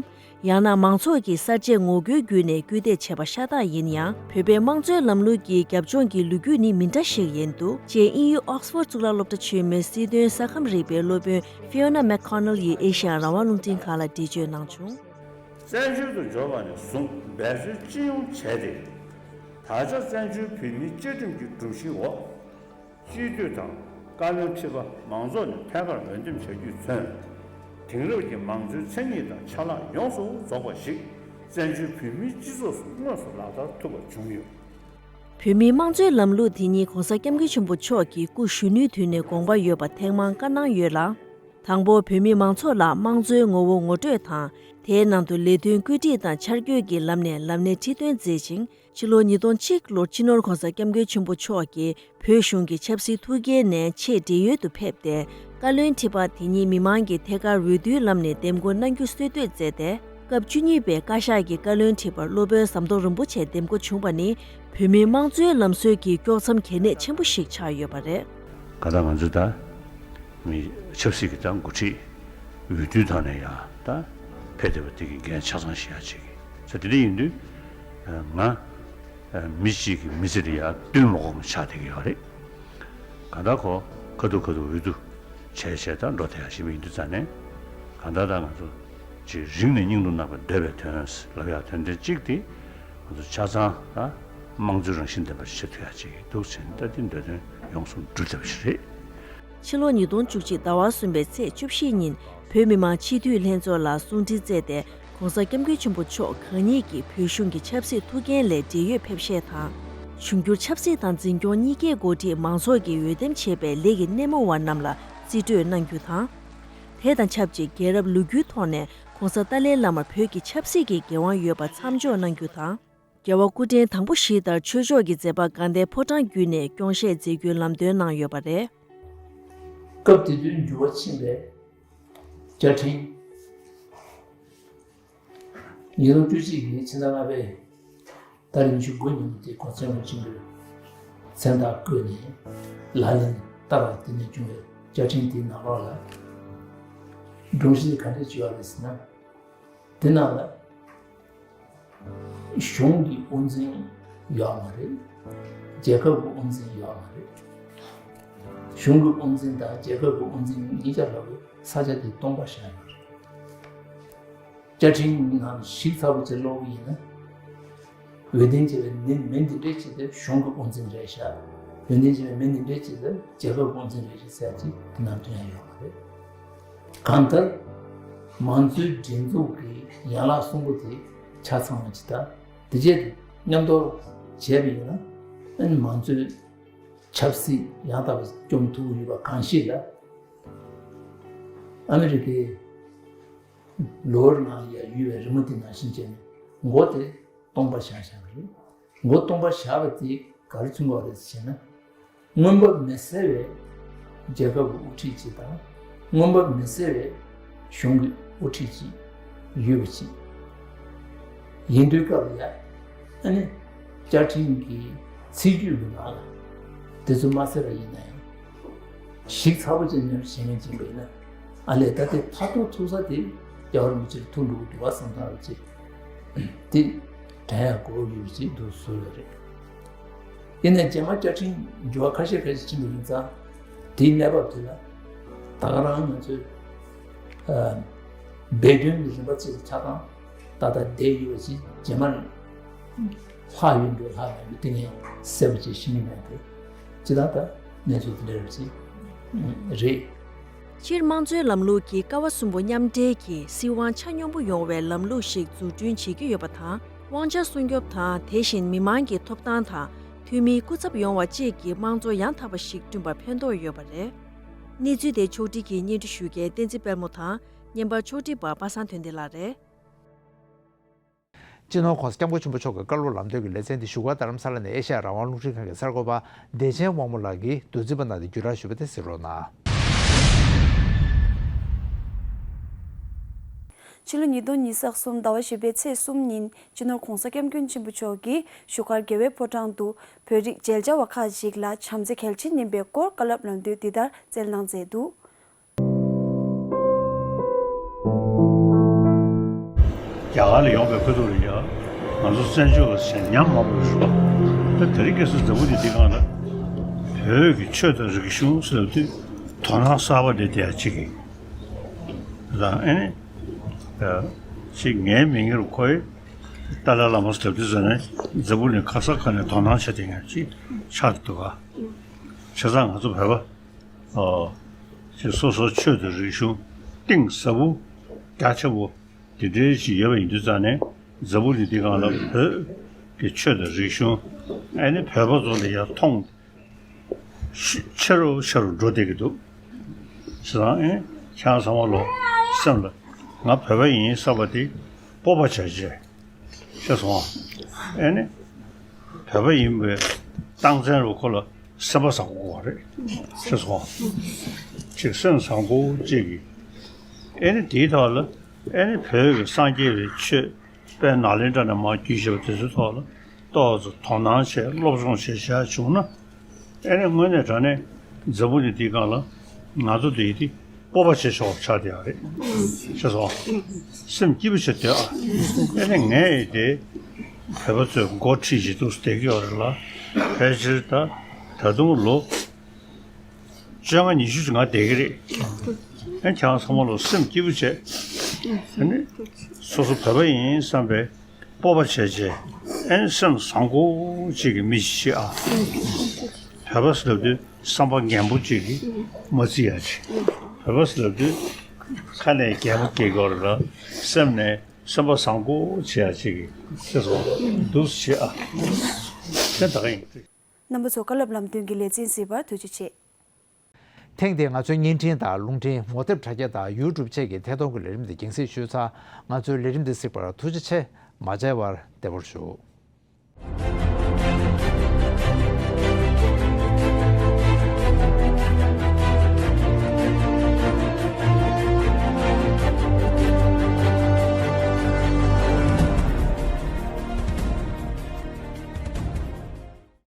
ཡང་ན་མང་ཚོགས་ཀྱི་གསར་བརྗེའི་ངོ་རྒོལ་བརྒྱུད་ནས་སྐུལ་འདེད་བྱས་པ་ཤ་སྟག་ཡིན་ཡང་། བོད་པའི་དམངས་གཙོའི་ལམ་ལུགས་ཀྱི་རྒྱབ་ལྗོངས་ཀྱི་ལོ་རྒྱུས་ནི་མི་འདྲ་ཞིག་ཡིན་འདུག་ཅེས་དབྱིན་ཡུལ་ཨོག་སི་ཕོར་གཙུག་ལག་སློབ་གྲྭ་ཆེན་མོའི་སྲིད་དོན་ས་ཁམས་རིག་པའི་སློབ་དཔོན་ཧྥི་ཡོ་ན་མེག་ཁོ་ནལ་ཡིས་ཨེ་ཤེ་ཡ་རང་དབང་རླུང་འཕྲིན་ཁང་ལ་འགྲེལ་བརྗོད་གནང་བྱུང་། བཙན་བྱོལ་དུ་འབྱོར་བ་ནས་བཟུང་འབད་བརྩོན་ཅི་ཡོང་བྱས་ཏེ། ད་ཆ་བཙན་བྱོལ་བོད་མིའི་བཅའ་ཁྲིམས་ཀྱི་སྒྲོམ་གཞིའི་འོག་སྤྱི་འཐུས་དང་བཀའ་བློན་ཁྲི་པ་མང་ཚོགས་ནས་ཐད་ཀར་འོས་འདེམས་བྱ་རྒྱུས་མཚོན། དེང་རབས་ཀྱི་མང་གཙོའི་མཚན་ཉིད་དང་ཆ་ལག་ཡོངས་སུ་རྫོགས་པ་ཞིག་བཙན་བྱོལ་བོད་མིའི་སྤྱི་ཚོགས་སུ་དངོས་སུ་ལག་བསྟར་ཐུབ་པ་བྱུང་ཡོད། བོད་མིའི་དམངས་གཙོའི་ལམ་ལུགས་དེ་ཉིད་ྋགོང་ས་ྋསྐྱབས་མགོན་ཆེན་པོ་མཆོག་གིས་སྐུ་གཞོན་ནུའི་དུས་ནས་དགོངས་པ་ཡོད་པ་ཐེངས་མང་བཀའ་གནང་ཡོད་ལ། དང་པོ་བོད་མི་མང་ཚོགས་ལ་དམངས་གཙོའི་ངོ་བོ་ངོ་སྤྲོད་དང་། དེའི་ནང་དུ་ལས་དོན་བཀོད་སྒྲིག་དང་འཆར་འགོད་ཀྱི་ལམ་ནས་ལམ་སྣེ་ཁྲིད་སྟོན་མཛད་ཅིང་། ཕྱི་ལོ་ཉིས་སྟོང་གཅིག་ལོར་སྤྱི་ནོར་༧གོང་ས་༧སྐྱབས་མགོན་ཆེན་པོ་མཆོག་གིས་བོད་གཞུང་གི་ཆབ་སྲིད་ཐུགས་འགན་ནས་ཆེས་བགྲེས་ཡོལ་དུ་ཕེབས་ཏེ། བཀའ་བློན་ཁྲི་པ་དེ་ཉིད་མི་མང་གིས་ཐད་ཀར་འོས་བསྡུའི་ལམ་ནས་འདེམས་བསྐོ་གནང་རྒྱུ་སྲོལ་གཏོད་མཛད་དེ། སྐབས་བཅུ་གཉིས་པའི་བཀའ་ཤག་གི་བཀའ་བློན་ཁྲི་པར་སློབ་དཔོན་ཟམ་གདོང་རིན་པོ་ཆེ་འདེམས་བསྐོ་བྱུང་བ་ནི། བོད་མིའི་དམངས་གཙོའི་ལམ་སྲོལ་གྱི་དཀྱོག་མཚམས་གལ་གནད་ཆེན་པོ་ཞིག་ཆགས་ཡོད་པ་རེད། གང་ལྟར་ང་ཚོས་ད་མི་ཆབ་སྲིད་ཀྱི་ད་འགོ་ཁྲིད་འོས་བསྡུའི་ཐོག་ནས་ཡང་ད་ཕེབས་བསྡད་པ་དེ་གི་འགན་ཆ་ཚང་བཞེས་ཡ་ཅིག་ས་དེ་འདྲ་ཡིན་དུས། ང་མི་གཅིག་གི་མི་ཚེ་དེ་ཡང་བསྟུན་མ་དགོས་པ་ཆགས་བསྡད་ཀྱི་ཡོད་རེད། གང་ལྟར་ཁོ་ཁ་ཐུག་ཁ་ཐུག་འོས་བསྡུ་བྱས་བྱས་ད་འགྲོ་བསྡད་ཡ་ཞིག་ཡིན་དུས་ཙང་ནས། གང་ལྟར་ད་ང་ཚོ་ཅིག་རིང་ནས་སྙིང་དུ་བརྣག་པའི་འདོད་པའི་དོན་ལབ་ཡག་དོན་དེ་གཅིག་དེ། ང་ཚོ་ཆ་ཚང་ད་དམངས་གཙོའི་རང་བཞིན་ལྡན་པ་ཞིག་ཆགས་ཐུབ་ཡག་ཅིག་འདུག་ཟེར་ནས་ད་དེ་འདོད་དོན་ཡོངས་སུ་འགྲུབ་ཐུབ་པ་ཞིག་རེད། ཕྱི་ལོ་ཉིས་སྟོང་བཅུ་གཅིག་ཟླ་བ་གསུམ་པའི་ཚེས་བཅུ་བཞི་ཉིན་བོད་མི་མང་སྤྱི་འཐུས་ལྷན་ཚོགས་ལ་གསུང་འཕྲིན་བསྩལ་ཏེ། ྋགོང་ས་ྋསྐྱབས་མགོན་ཆེན་པོ་མཆོག་གང་ཉིད་ཀྱིས་བོད་གཞུང་གི་ཆབ་སྲིད་ཐུགས་འགན་ལས་བགྲེས་ཡོལ་ཕེབས་བཞེས་དང་། འབྱུང་འགྱུར་ཆབ་སྲིད་དང་འཛིན་སྐྱོང་གཉིས་ཀའི་འགོ་ཁྲིད་མང་ཚོགས་ཀྱིས་འོས་འདེམས་བྱས་པའི་ལས་ཀྱི་སྣེ་མོ་བ་རྣམས་ལ་རྩིས་སྤྲོད་གནང་རྒྱུ་དང་། དེ་དང་ཆབས་ཅིག་རྒྱལ་རབས་ལོ་རྒྱུས་ཐོག་ནས་ྋགོང་ས་ཏཱ་ལའི་བླ་མར་བོད་ཀྱི་ཆབ་སྲིད་ཀྱི་འགན་དབང་ཡོད་པ་མཚམས་འཇོག་གནང་རྒྱུ་དང་། རྒྱལ་བ་སྐུ་ཕྲེང་དང་པོ་བཞི་ལྟར་ཆོས་ཕྱོགས་ཀྱི་མཛད་པ་དགའ་ལྡན་ཕོ་བྲང་བརྒྱུད་ནས་སྐྱོང་བཞེས་མཛད་རྒྱུའི་ལམ་སྟོན་གནང་ཡོད་པ་རེད། སྐབས་དེ་དུས་འགྱུར་བ་ཕྱིན་པའི་བཅའ་ཁྲིམས། ཉིས་སྟོང་བཅུ་གཅིག་གི་ཕྱི་ཟླ་ལྔ་པའི་ཏ་རིག་ཉི་ཤུ་དགུ་ཉིན་མོ་དེ་གོང་ས་སྐྱབས་མགོན་ཆེན་པོས་མཚན་རྟགས་བཀོད་ནས་ལག་ལེན་བསྟར་བ་དེ་ནས་བྱུང་བའི་བཅའ་ཁྲིམས་དེའི་ནང་ལོགས་ལ་སྒྲོམ་གཞི་དེ་ག་འདྲས་བྱས་ཡོད་རེད་ཟེར་ན། དེ་ནང་ལ་གཞུང་གི་དབུ་འཛིན་ཡོད་མ་རེད། རྒྱལ་ཁབ་ཀྱི་དབུ་འཛིན་ཡོད་མ་རེད། གཞུང་གི་དབུ་འཛིན་དང་རྒྱལ་ཁབ་ཀྱི་དབུ་འཛིན་གཉིས་ཆ་ལ་ས་ཆ་དེ་སྟོང་པ་བཞག་ཡོད་རེད། བཅའ་ཁྲིམས་ནང་ཞིབ་ཚགས་པོ་ཅིག་ཀློག་གི་ཡིན་ན། འོས་འདེམས་བྱས་པའི་མི་མི་འདི་འདྲས་ཅིག་དེ་གཞུང་གི་དབུ་འཛིན་རེད་ཤག་འོས་འདེམས་བྱས་པའི་མི་འདི་འདྲས་ཅིག་དེ་རྒྱལ་ཁབ་ཀྱི་དབུ་འཛིན་རེད་ཤག་ཟེར་ཅིག་དེ་ནང་དོན་ཡང་ཡོད་མ་རེད། གང་ལྟར་མང་གཙོའི་སྒྲིག་འཛུགས་ཀྱི་ཡན་ལག་གསུམ་པོ་དེ་ཆ་ཚང་བ་ཅིག་དང་། དེ་རྗེས་མཉམ་དུ་བྱས་པ་ཡིན་ན། ཨ་ནི་མང་གཙོའི་ཆབ་སྲིད་ཡང་དག་པ་སྐྱོང་ཐུབ་ཀྱི་ཡོད་པ་གང་ཞིག་ལ། ཨ་མི་རི་ཀའི་ལོ་ཝར་ནང་ལ་ཡ་ཡོད་པའི་རི་མོ་དེ་ནང་བཞིན་བྱས་ནས་མགོ་དེ་སྟོང་པ་བཞག་བཞག་གི་རེད། མགོ་སྟོང་པ་བཞག་པ་དེ་ག་རེ་མཚོན་གྱི་ཡོད་རེད་ཟེར་ན། མངོན་པ་མི་གསལ་བའི་རྒྱལ་ཁབ་ཀྱི་དབུ་ཁྲིད་ཅིག་དང་། མངོན་པ་མི་གསལ་བའི་ གཞུང་གི་དབུ་ཁྲིད་ཅིག་ཡོད་པ་ཅིག་ཡིན་དུས་སྐབས་ལ་ཡ། ཨ་ནི་བཅའ་ཁྲིམས་ཀྱི་ཚིག་བརྗོད་ཀྱི་ནང་ལ་དེ་ཚོ་མ་གསལ་བ་ཡིན་ན་ཡང་། ཞིབ་ཚགས་པོ་ཅིག་ནས་བྱེད་མཁན་ཅིག་ཡིན་ན། ཨ་ལས་ད་ལྟའི་མཐར་ཐུག་ཐུག་ས་དེ་རྒྱལ་བ་རིན་པོ་ཆེར་ཐུག་འགྲོ་གི་འདུག་བ་བསམ་ཐག་ཆོད་ཅིག་དེ་དྲན་ཡག་དགོས་ཡོད་ཅིག་འདུག་བཟོ་ཡོད་རེད། ཡིན་ནའི་རྗེས་མ་བཅའ་ཁྲིམས་འགྱུར་བ་ཁ་ཤས་ཁ་ཤས་ཕྱིན་པ་ཡིན་ཙང་། དེའི་གནས་བབ་དེ་ལ་ད་ག་རང་ང་ཚོས་ཨ་སྦས་དོན་གྱི་རིམ་པ་གཅིག་ལ་ཆགས་སྡང་ཏག་ཏག་བསྡད་ཡོད་པ་ཞིག་རྗེས་མ་ལྷག་ཡོད་འགྲོ་ལྷག་མེད་འགྲོ་དེ་ངས་གསལ་པོ་ཅིག་ཤེས་ཀྱི་མེད་དེ། ཅི་ལྟར་ད་གནས་ཚུལ་དེ་འདྲ་རེད་ཅིག་རེད། སྤྱིར་དམངས་གཙོའི་ལམ་ལུགས་ཀྱིས་ཀ་བ་གསུམ་པོ་མཉམ་འབྲེལ་གྱིས་སྲིད་དབང་ཆ་སྙོམས་པོ་ཡོང་བའི་ལམ་ལུགས་ཤིག་འཛུགས་སྐྲུན་བྱེད་ཀྱི་ཡོད་པ་དང་། དབང་ཆ་སྲུང་སྐྱོབ་དང་། དེ་བཞིན་མི་མང་གི་ཐོབ་ཐང་དང་། འཐུས་མིའི་སྐུ་ཚབ་ཡོང་བ་བཅས་ཀྱི་དམངས་གཙོ་ཡང་དག་པ་ཞིག་བསྐྲུན་པར་ཕན་ཐོགས་ཡོད་པ་རེད། གནས་ཚུལ་དེ་ཕྱོགས་སྒྲིག་གིས་སྙན་སྒྲོན་ཞུ་མཁན་བསྟན་འཛིན་དཔལ་མོ་དང་། བརྙན་པར་ཕྱོགས་སྒྲིག་པ་པ་སངས་དོན་ལྡན་ལགས་རེད། སྤྱི་ནོར་༸གོང་ས་༸སྐྱབས་མགོན་ཆེན་པོ་མཆོག་གི་བཀའ་སློབ་ལམ་སྟོན་གྱི་ལེ་ཚན་འདི་བཞུགས་སྒར་རྡ་རམ་ས་ལ་ནས་ཨེ་ཤ་ཡ་རང་དབང་རླུང་འཕྲིན་ཁང་གི་གསར་འགོད་པ་བདེ་ཆེན་དབང་མོ་ལགས་ཀྱིས་བསྡུས་རྩིས་པ་རྣམས་ལ་བརྒྱུད་བསྒྲགས་ཞུས་པ་དེ་གཟིགས་རོགས་གནང་། ཕྱི་ལོ་ཉིས་སྟོང་ཉི་ཤུ་རྩ་གསུམ་ཟླ་བ་བཞི་པའི་ཚེས་གསུམ་ཉིན་སྤྱི་ནོར་༸གོང་ས་༸སྐྱབས་མགོན་ཆེན་པོ་མཆོག་གིས་བཞུགས་སྒར་རྒྱལ་བའི་ཕོ་བྲང་དུ་བོད་རིགས་མཇལ་བཅར་བ་ཁག་ཅིག་ལ་བྱམས་བརྩེ་གལ་ཆེན་ཡིན་པའི་སྐོར་བཀའ་སློབ་ལམ་སྟོན་འདི་ལྟར་སྩལ་གནང་མཛད་འདུག། རྒྱ་གར་ལ་ཡོང་བའི་ཁ་ཐུག་ལ་ཡ། ང་ཚོ་བཙན་བྱོལ་བ་ཟེར་ཉམས་མང་པོ་ཡོད་རེད་པ། ད་དེ་རིང་ཁ་སང་འཛམ་བུ་གླིང་འདི་སྒང་ལ་བོད་ཀྱི་ཆོས་དང་རིག་གཞུང་ཟེར་དུས་དོ་སྣང་གསར་པ་འདི་དེ་ཡ་གཅིག་གིས་དང་། ཨེ་ནི་ཅིག་ངའི་མིང་ངེར་ཁོའི་ཏཱ་ལའི་བླ་མ་ཟེར་དུས་ཙ་ནས་འཛམ་བུ་གླིང་ག་ས་ག་ནས་དོ་སྣང་བྱེད་བསྡད་མཁན་ཅིག་ཆགས་འདུག་ག། བྱས་ཙང་ང་ཚོ་བོད་པ། ཨོ། ཅིག་སོ་སོའི་ཆོས་དང་རིག་གཞུང་གཏིང་ཟབ་པོ་རྒྱ་ཆེན་པོ་འདི་འདྲའི་ཞིག་ཡོད་པ་ཡིན་དུས་ཙང་ནས་འཛམ་བུ་གླིང་འདི་སྒང་ལ་བོད་ཀྱི་ཆོས་དང་རིག་གཞུང་ཨ་ནི་བོད་པ་ཚོ་ལ་ཡར་མཐོང་ཆེ་རུ་ཆེ་རུ་འགྲོ་བསྡད་ཀྱི་འདུག། བྱས་ཙང་ཨེ་ཁྱེད་རང་ཚང་མ་ལོ་སེམས་ལ་ང་བོད་པ་ཡིན་བསམ་པ་དེ་སྤོབས་པ་བྱས་བྱས། ཤེས་སོང་། ཨེ་ནི། བོད་པ་ཡིན་པའི་རྟགས་མཚན་རུ་ཁོ་ལ་སེམས་པ་བཟང་པོ་དགོས་པ་རེད། ཤེས་སོང་། ཅིག་སེམས་བཟང་པོ་ཅིག་གིས། ཨེ་ནི་དེའི་ཐོག་ལ་ཨེ་ནི་བོད་ཀྱི་སངས་རྒྱས་པའི་ཆོས་དཔལ་ནཱ་ལེནྡྲ་ནས་མར་བརྒྱུད་བཞག་པ་དེ་ཚོའི་ཐོག་ལ་ཏོག་ཙམ་དོ་སྣང་བྱས་སློབ་སྦྱོང་བྱས་བྱས་བྱུང་ན། ཨེ་ནི་དངོས་གནས་དྲང་གནས་འཛམ་བུ་གླིང་འདིའི་སྒང་ལ་ང་ཚོ་འདི་ཡི་དེ་སྤོབས་པ་བྱེད་ཆོག་ཆགས་བསྡད་ཡོད་རེད། ཤེས་སོང་། སེམས་སྐྱིད་པོ་བྱེད་སྡོད་ཨ། ཨེ་ནི་ངས་ཡི་དེ་བོད་པ་ཚོས་འགོ་ཁྲིད་བྱེད་འདུག་བསྡད་ཀྱི་ཡོད་རེད་ལ། ཕལ་ཆེར་ད་ད་དུང་ལོ་བཅོ་ལྔ་ཉི་ཤུ་ཅིག་ང་བསྡད་ཀྱི་རེད། ཨེ་ཁྱེད་རང་ཚང་མ་ལོ་སེམས་སྐྱིད་པོ་བྱེད། ཨེ་ནི་སོ་སོ་བོད་པ་ཡིན་བསམ་པའི་སྤོབས་པ་བྱས་བྱས། ཨེ་ནི་སེམས་བཟང་པོ་ཅིག་གི་མི་ཞིག་བྱེད་ཨ། བོད་པ་ཟེར་ལབ་དུས་བསམ་པ་རྒན་པོ་ཅིག་གིས་མ་བརྩི་ཡ་ཅིག། བོད་པ་ཟེར་ལབ་དུས་ཁ་ནས་རྒན་པོ་སྐྱེ་དགོས་རེད་ལ། སེམས་ནས་སེམས་པ་བཟང་པོ་བྱེད་ཡ་ཅིག་གི་ཤེས་སོང་། འདུག་སེ་བྱེད་ཨ། དེ་ད་ག་ཡིན། རྣམ་པ་ཚོ་བཀའ་སློབ་ལམ་སྟོན་གྱི་ལེ་ཚན་གཟིགས་པར་ཐུགས་རྗེ་ཆེ། ཐེངས་འདིར་ང་ཚོའི་བརྙན་འཕྲིན་དང་རླུང་འཕྲིན་ངོ་དེབ་དྲ་རྒྱ་དང་ཡུ་ཊུབ་བཅས་ཀྱི་ཐད་གཏོང་གི་ལས་རིམ་འདི་རྒྱང་སྲིང་ཞུས་ཚར། ང་ཚོའི་ལས་རིམ་འདི་གཟིགས་པར་ཐུགས་རྗེ་ཆེ། མ་མཇལ་བར་བདེ་པོར་བཞུགས།